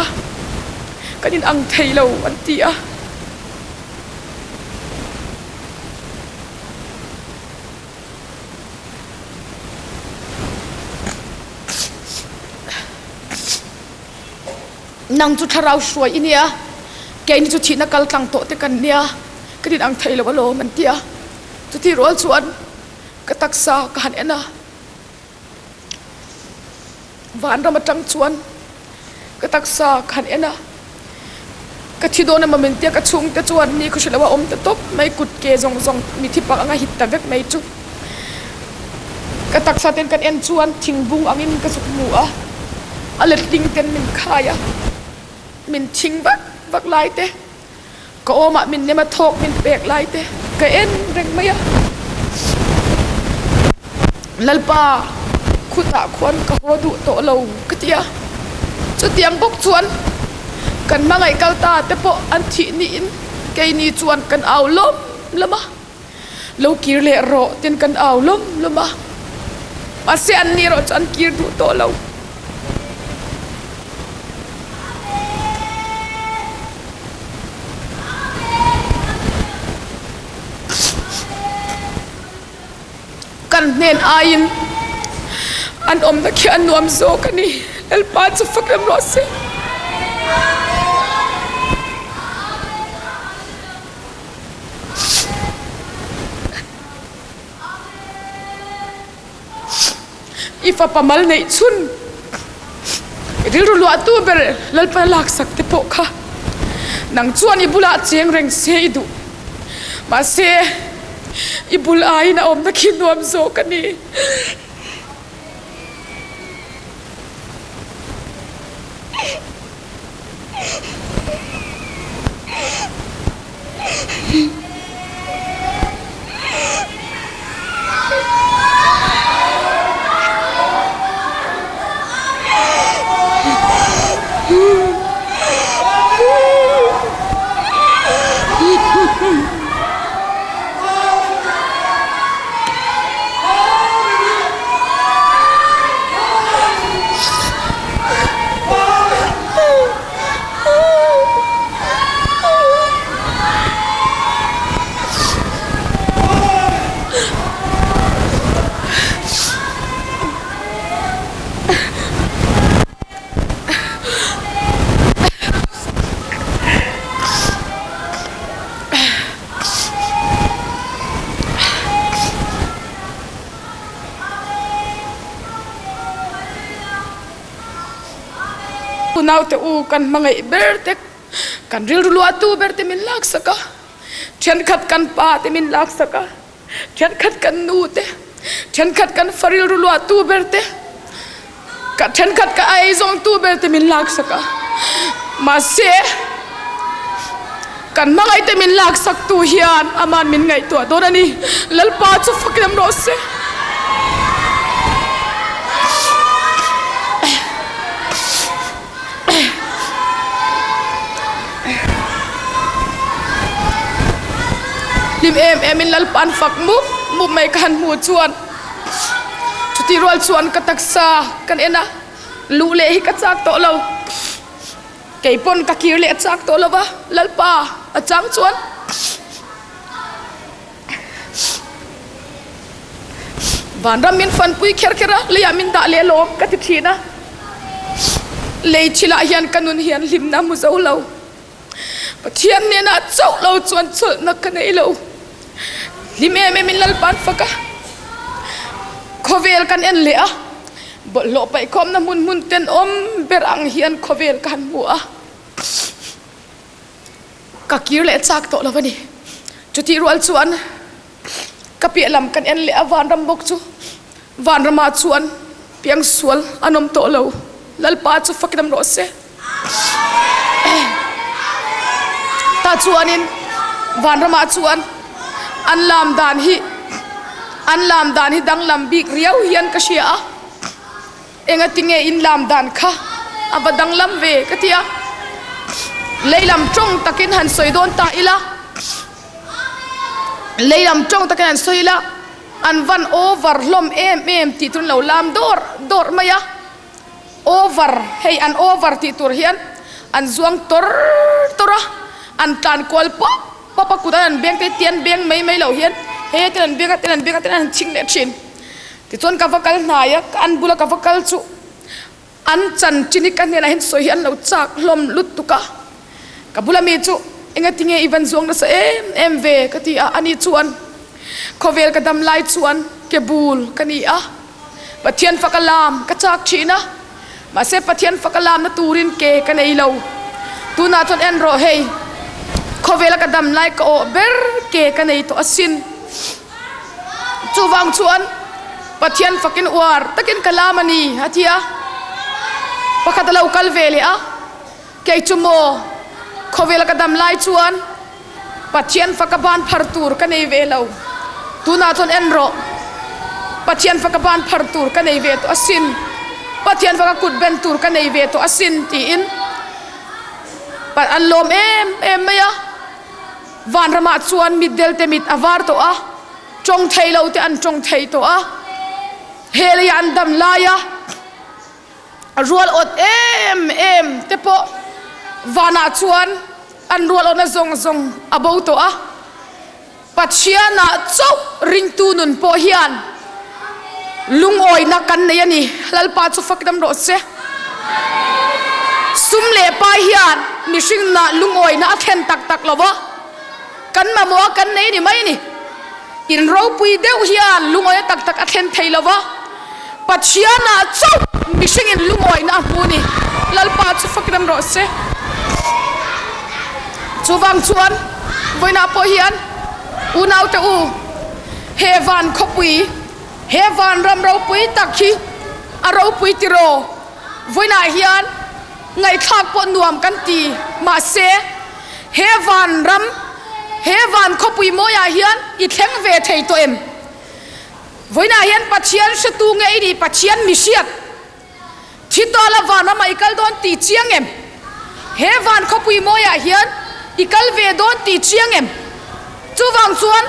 S1: kan inang thei lo an ti a. Nang chu thlarau hruai i nia, keini chu thihna kal tlang tawh te kan nia, ka din ang thei lo alawm an ti a. Chutih rual chuan ka taksa ka han en a, vanram atang chuan. Ka taksa ka han en a, ka thi dawn emaw min tia ka chhungte chuan ni khaw hre lo a awm ta tawp mai, kut ke zawng zawng mithi pak anga hit ta vek mai chu. Ka taksa ten kan en chuan thingbung angin ka zuk hmu a, a letling ten min khai a, min thing vak vak lai te. Ka awmah min nem a thawk min pek lai te ka en reng mai a. Lalpa khutah khuan ka haw duh tawh lo ka ti a. Chutiang bawk chuan kan hmangaih kal ta te pawh an thih niin keini chuan kan au lawm lawm a. Lo kir leh rawh tin kan au lawm lawm a. Mahse an ni erawh chu an kir duh tawh lo. Kan hnen aiin an awmna khi a nuam zawk a ni. Lalpa chu fak rem rawh se. I fapa mal neih chhun rilru luahtu ber Lalpa laksak te pawh kha nang chuan i bulah cheng reng se i duh. Mahse, i bul aiin a awmna khi nuam zawk a ni. Unaute u kan hmangaih ber te, kan rilru luahtu ber te min laksak a, thenkhat kan pa te min laksak a, thenkhat kan nu te, thenkhat kan fa rilru luahtu ber te, ka thenkhat ka eizawngtu ber te min laksak a. Mahse, kan hmangaih te min laksak tu hian aman min ngaihtuah dawn a ni. Lalpa chu fak lem rawh se. Hlim em em in Lalpa an fak mup mup mai ka han hmuh chuan chutih rual chuan ka taksa kan en a, luh leh hi ka chak tawh lo. Kei pawn ka kir leh chak tawh lo va, Lalpa a chang chuan. Vanram min fanpui kher kher a, leiah min dah leh lawm ka ti thin a. Lei thilah hian ka nun hian hlimna hmu zo lo. Pathian hnenah chauh lo chuan chawlhna ka nei lo. Hlim em em in Lalpa'n fak a, khawvel kan en leh a, bawlhhlawh paihkhawmna hmun hmun tenawm ber ang hian khawvel ka han hmu a. Ka kir leh chak tawh lo a ni. Chutih rual chuan ka piah lam kan en leh a, vanram bawk chu vanramah chuan piangsual an awm tawh lo. Lalpa chu fakin awm rawh se. Tah chuanin vanramah chuan an lam dan hi an lam dan hi danglam bik riau hian ka hria a. Engati nge in lam dan kha a va danglam ve ka ti a, lei lam tawng takin han sawi dawn ta ila, lei lam tawng takin han sawi ila, an van over hlawm em em tih tur an lo lam dawrh dawrh mai a, over hei an over tih tur hian an zuang tawr tawr a, an tlan kual pawp pawp a, kut an han beng te tian beng mai mai lo hian he ten an beng a ten an beng a ten an han ching leh thin. Tichuan ka va kal hnai a, ka an bula ka va kal chu an chanchin hi ka hnenah hian sawi hi an lo chak hlawm lutuk a. Ka bula mi chu engati nge i van zuang nasa em em ve ka ti a, ani chuan khawvel ka dam lai chuan ke bul ka ni a, Pathian faka lam ka chak thin a. Mahse Pathian faka lamna turin ke ka nei lo. Tunah chuan en rawh hei, khawvela ka dam lai ka awh ber ke ka nei tawh asin. Chuvang chuan Pathian fakin uar takin ka lam a ni, a ti a. Pakhat a lo kal ve leh a, Kei chu maw, khawvela ka dam lai chuan Pathian faka ban phar tur ka nei ve lo. Tunah chuan en rawh, Pathian faka ban phar tur ka nei ve tawh asin, Pathian faka kut ben tur ka nei ve tawh asin, tiin an lawm em em mai a. Vanramah chuan mitdelte mit a var tawh a, tawng thei lote an tawng thei tawh a, he leiah an dam lai a. Rual awt em em te pawh vanah chuan an rual awtna zawng zawng a bo tawh a, Pathianah chauh ringtu nun pawh hian lungawina kan nei a ni. Lalpa chu fak dam rawh se. Sum leh pai hian mihring nunah lungawina a thlen tak tak lo va, kan mamawh a kan nei ni mai a ni. In ropui deuh hian lungawina tak tak a thlen thei lo va, Pathianah chauh mihringin lungawina a hmu ni. Lalpa chu fak rem rawh se. Chuvang chuan vawiinah pawh hian unaute u, he van khawpui, he van ram ropui tak hi a ropui tiraw? Vawiinah hian ngaihthlak pawh nuam kan ti, mahse he van ram, he van khawpui mawiah hian i thleng ve thei tawh em? Vawiinah hian Pathian hretu nge i nih? Pathian mi hriat thi tala vanramah i kal dawn tih chiang em? He van khawpui mawiah hian i kal ve dawn tih chiang em? Chuvang chuan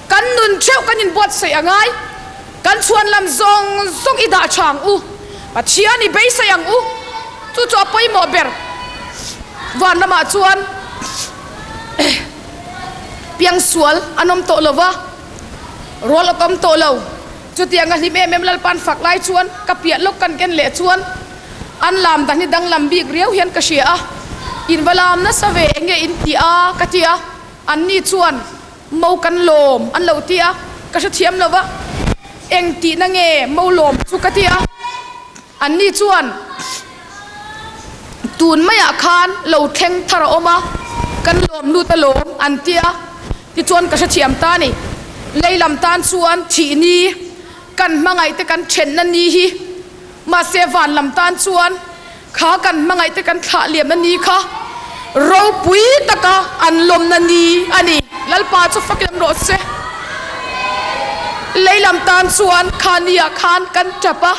S1: kan nun theuh kan inbuatsaih a ngai. Kan chhuan lam zawng zawng i dah tha ang u. Pathian i beisei ang u. Chu chu a pawimawh ber. Vanramah chuan piangsual an awm tawh lo va. Rual a tam tawh lo. Chutiang a hlim em em Lalpa'n fak lai chuan ka piah lawk kan ken leh chuan an lam dan hi danglam bik riau hian ka hria a, in va lam nasa ve eng nge in ti a ka ti a, anni chuan mo kan lawm an lo ti a, ka hrethiam lo va, eng tihna nge mo lawm chu ka ti a. Anni chuan, Tun maiah khan lo thleng thar a awm a, kan lawm lut alawm, an ti a. Tichuan ka hrethiam ta a ni. Lei lam tan chuan thih ni, kan hmangaihte kan thenna ni hi, mahse van lam tan chuan kha kan hmangaihte kan thlah liamna ni kha ropui taka an lawmna ni a ni. Lalpa chu fak lem rawh se. Lei lam tan chuan kha niah khan kan tap a.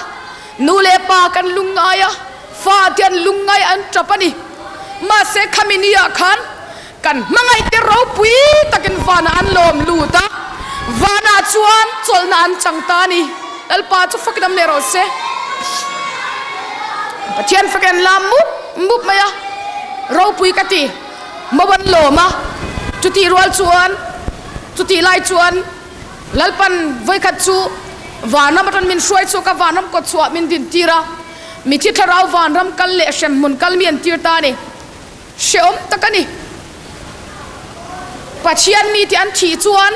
S1: Nu leh pa kan lungngai a, fa te an lungngai an tap a ni. Mahse khami ni ah khan kan hmangaih te ropui takin vanah an lawm lut a, vanah chuan chawlhna an chang ta a ni. Lalpa chu fak dam leh rawh se. Pathian fak an lam mup mup mai a, ropui ka ti. Mo an lawm a, chutih rual chuan chutih lai chuan Lalpan vawikhat chu vanram atang min hruai chhuak a, vanram kawt chhuah min din tir a, mithi thlarau vanram kal leh hremhmun kal mi an tir ta a ni. Hrehawm tak a ni. Pathian mite an thih chuan,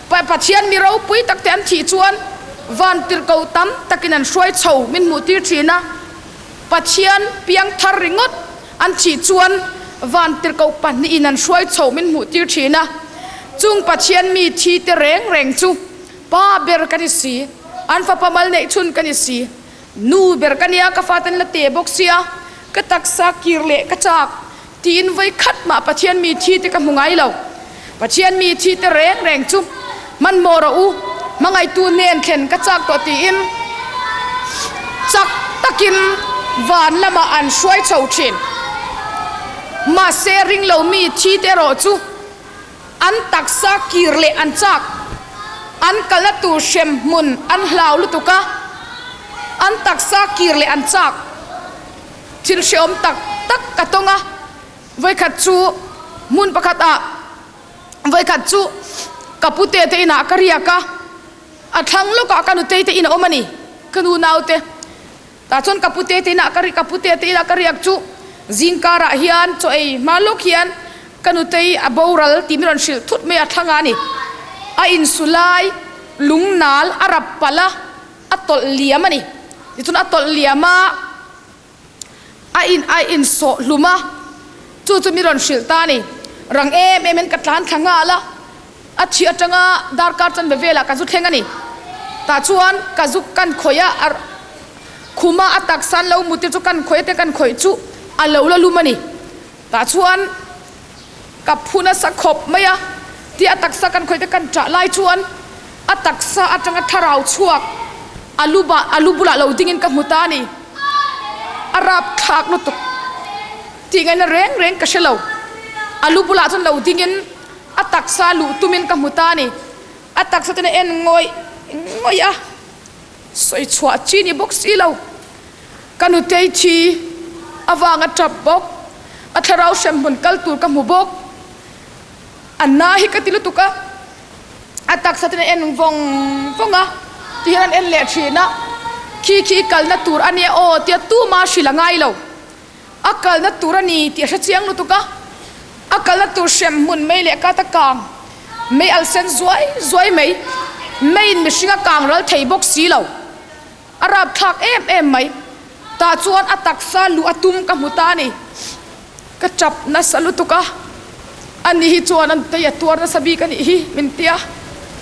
S1: Pathian mi ropui tak te an thih chuan van tirhkoh tam takin an hruai chho min hmuh tir thin a. Pathian piang thar ringawt an thih chuan vantirhkoh pahnihin an hruai chho min hmuh tir thin a, chung Pathian mi thi te reng reng chu pa ber ka ni si, an fapa mal neih chhun ka ni si, nu ber ka nia ka faten la te bawk sia, ka taksa kir leh ka chak tiin vawi khat mah Pathian mi thi te ka hmu ngai lo. Pathian mi thi te reng reng chu hmanhmawh rawh u, hmangaihtu hnen thlen ka chak tawh tiin chak takin van lamah an hruai chho thin. Mahse ringlo mi thi te erawh chu an taksa kir leh an chak, an kalna tur hrem hmun an hlau lutuk a, an taksa kir leh an chak. Thil hreawm tak tak ka tawng a, vawikhat chu hmun pakhat ah vawikhat chu ka pute te inah ka riak a, a thlang lawkah ka nutei te in a awm a ni, ka nu naute tah chuan ka pute te inah ka ka pute te inah ka riak chu zingkarah hian chaw ei hma lawk hian ka nutei a boral tih min rawn hrilh thut mai a thlangah a ni, a insu lai lungnal a rap palh a. A tawlh liam a ni. Tichuan a tawlh liam a, a in a insawh hlum a, chu chu mi rawn hrilh ta a ni. Rang em em in ka tlan thla nghal a, a thih atanga darkar chanve velah ka zu thleng a ni. Tah chuan ka zu kan khawih a, a khuma a taksa an lo mut te chu kan khawih a te kan khawih chu a lo la lum a ni. Tah chuan ka phu nasa khawp mai a, tia a taksa kan khawih te kan ṭah lai chuan a taksa aṭanga thlarau chhuak a lu bah a lu bulah lo dingin ka hmu ta a ni. A rapthlak lutuk tih ngaihna reng reng ka hre lo. A lu bulah chuan lo dingin a taksa luh tumin ka hmu ta a ni. A taksa chuan a en ngawih ngawih a, sawi chhuah chi ni bawk si lo. Ka nutei thi avanga tap bawk, a thlarau hremhmun kal tur ka hmu bawk. A na hi ka ti lutuk a, a taksa ten a en vawng vawng a, ti hian an en leh thin a, khi khi kalna tur a nia aw tia tuma hrilh a ngai lo. A kalna tur a ni tih a hre chiang lutuk a, a kalna tur hremhmun mei leh kat a kang, mei al sen zuai zuai mai, meiin mihring a kang ral thei bawk si lo. A rapthlak em em mai. Tah chuan a taksa luh a tum ka hmu ta a ni. Ka tap nasa lutuk a, ani hi chuan an tei a tuar nasa bik a nih hi min ti a,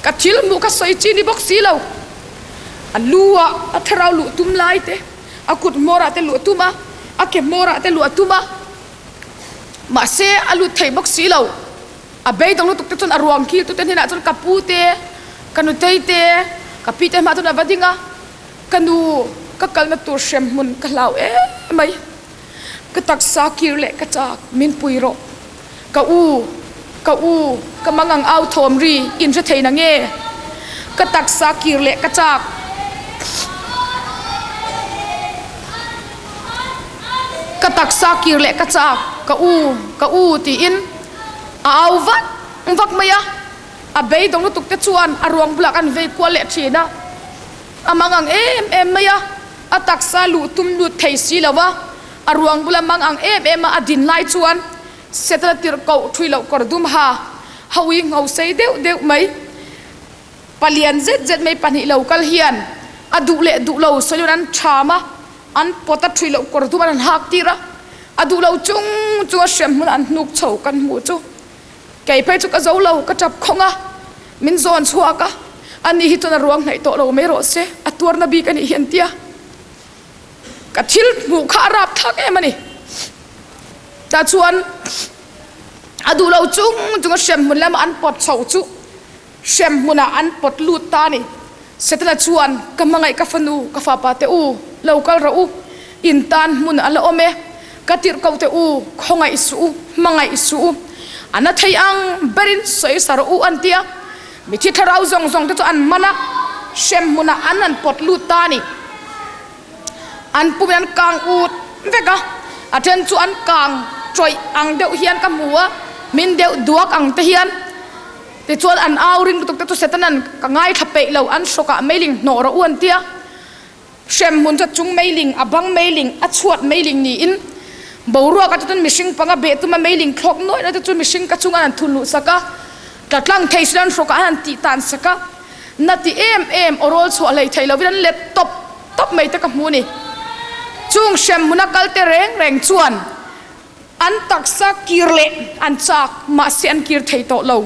S1: ka thil hmuh ka sawi chi ni bawk si lo. A lu ah a thlarau luh tum lai te, a kut hmawr ah te luh a tum a, a ke hmawr ah te luh a tum a, mahse a lut thei bawk si lo. A beidawng lutuk te chuan a ruang kil tute hnenah chuan ka pu te, ka nutei te, ka pi te hmah chuan a va ding a, ka nu ka kalna tur hrem hmun ka hlau em mai, ka taksa kir leh ka chak min pui rawh, ka u, ka u, ka mangang au thawm ri in hre thei na nge, ka taksa kir leh ka chak. Ka taksa kir leh ka chak, ka u, ka u tiin A au vak vak mai a, a beidawng lutuk te chuan a ruang bulah kan vei kual leh thin a, a mang ang em em mai a, a taksa luh tum lut thei si lo a, a ruang bula mang ang em em a a din lai chuan Setana tirh koh thui loh kawr dum ha, hawi ngho sei deuh deuh mai, palian zet zet mai pahnih lo kal hian a duh leh duh lo sawi an tham a, An pawt a ṭhui loh kawr dum an han hak tir a, a duh lo chung chung a hriam hmun an hnuk chho kan hmuh chu kei phei chu ka zo lo, ka ṭap khawng a, min zawn chhuak a, ani hi chuan a ruang hnaih tawh lo mai rawh se, a tuarna bik a nih hi an tia, ka thil hmuh kha a rap thlak em a ni. Tah chuan a duh lo chung chung a hriam hmun lama an pawt chho chu Hrem hmunah an pawt lut ta a ni. Setana chuan, Ka hmangaih ka fanu, ka fapa te u, lo kal rawh u. In tan hmun a la awm e. Ka tirh ko te u, khawngaih suh u, hmangaih suh u. A na thei ang berin sawi sa rawh u an ti a. Mithi thlarau zawng zawng te chu an man a, hrem hmunah an han pawt lut ta a ni. An pumin an kang ut vek a, a then chu an kang tawih ang deuh hian ka hmu a, min deuh duak ang te hian. Tichuan an au ring lutuk te chu Setanan ka ngaithla peih lo, an hrawkah meiling hnawh rawh u an ti a. Hremhmun chu a chung meiling, a bang meiling, a chhuat meiling niin boruak a chuan mihring panga beh tuma meiling thlawk nuaih nuaih te chu mihring ka chunga an han thun luh sak a, tla tlang thei sin an hrawkah an han tih tan sak a, na ti em em aw rawl chhuah hlei thei lovin an let tawp tawp mai te ka hmu a ni. Chung hremhmuna kal te reng reng chuan An taksa kir leh an chak, mahse an kir thei tawh lo.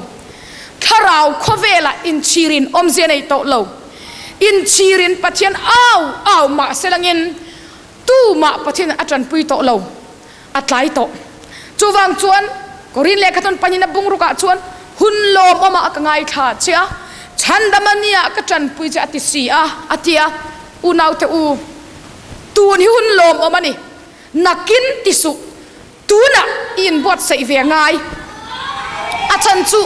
S1: Thlarau khawvelah inchhirin awmzia nei tawh lo. Inchhirin Pathian au au mahse langin tumah Pathian a tanpui tawh lo. A tlai tawh. Chuvang chuan Korin lehkhathawn pahnihna bungrukah chuan hun lawmawmah ka ngaithla che a, chhandama nia ka tanpui che a ti si a, a ti a. Unaute u, tun hi hun lawmawm a ni. Nakin ti suh, tunah i inbuatsaih ve ngai. A chhan chu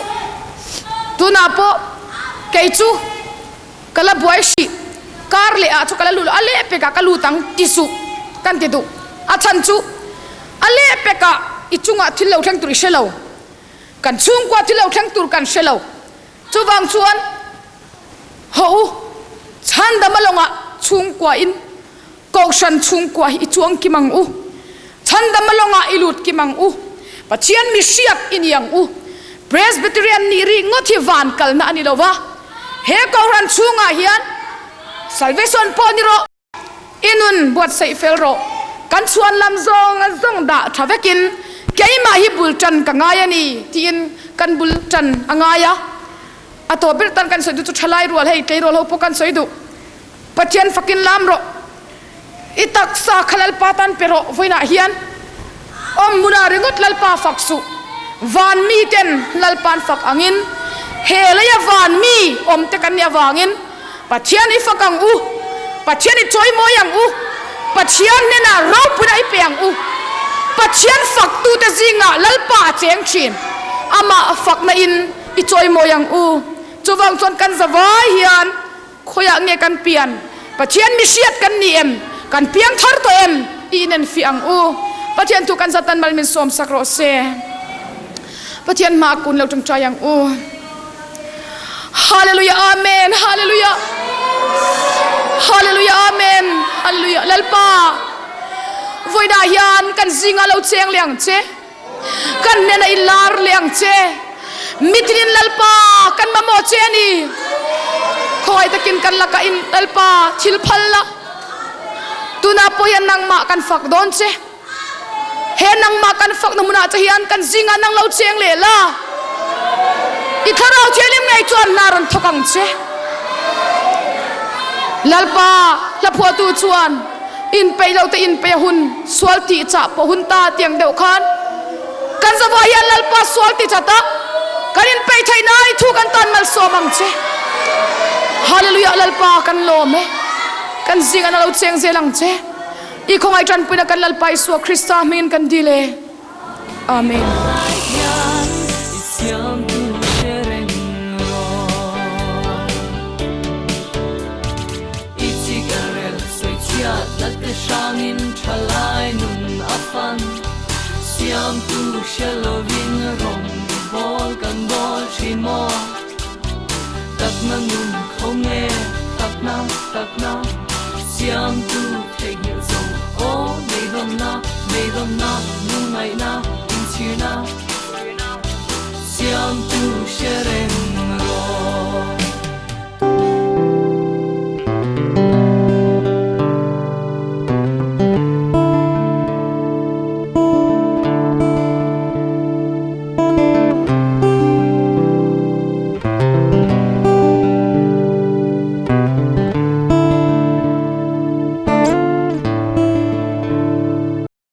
S1: tunah pawh kei chu ka la buai hrih, kar leh ah chu ka la lut lo, a leh pekah ka lut ang ti suh kan ti duh. A chhan chu a leh pekah i chungah thil lo thleng tur i hre lo, kan chhungkua thil lo thleng tur kan hre lo. Chuvang chuan haw u, chhandam alawngah chhungkua in Kohhran chhungkua hi i chuang kim ang u. Chhandama lawngah i lut kim ang u. Pathian mi hriat i ni ang u. Presbyterian nih rih ngawt hi van kalna a ni lo va. He Kohhran chhungah hian Salvation pawh ni rawh. I nun buatsaih fel rawh. Kan chhuan lam zawng zawng dah tha vekin keimah hi bul tan ka ngai a ni tiin kan bul tan a ngai a. A tawp ber tan kan sawi duh chu thalai rual hei tleirawl ho pawh kan sawi duh. Pathian fakin lam rawh. I taksa kha Lalpa tan pe rawh vawiinah hian awm hmunah ringawt Lalpa fak suh. Van miten Lalpa'n fak angin he leia van mi awmte kan nih avangin Pathian i fak ang u, Pathian i chawimawi ang u, Pathian hnenah ropuina i pe ang u. Pathian faktute zingah Lalpa a cheng thin, amah fakna in i chawimawi ang u. Chuvang chuan kan zavai hian khawiah nge kan pian? Pathian mihriat kan ni em? Kan piang thar tawh em? I inenfiah ang u. Pathian thu kan zatan mal min sawmsak rawh se. Pathian hmaah kun lo tawngtai ang u. Hallelujah Amen Hallelujah Hallelujah Amen Hallelujah Lalpa Voina hian kan zinga lo cheng leh ang che kan hnena i lar leh ang che mitinin Lalpa kan mamawh che ani khawngaih takin kan lakah in Lalpa thil phal la tunah pawh hian nangmah kan fak dawn che. He nangmah kan fakna hmunah che hian kan zingah nang lo cheng leh la. I thlarau thianghlim ngei chuan hna rawn thawk ang che. Lalpa hlaphuahtu chuan inpeih lo te inpeih a hun, sual tih chah pawh hun ta tiang deuh khan kan zavah hian Lalpa sual ti chat a, kan inpeih theih nan i thu kan tan malsawm ang che. Hallelujah Lalpa kan lawm e, kan zingah nang lo cheng zel ang che. I khawngaih tanpuina kan Lalpa Isua Krista hmingin kan dil e. Amen.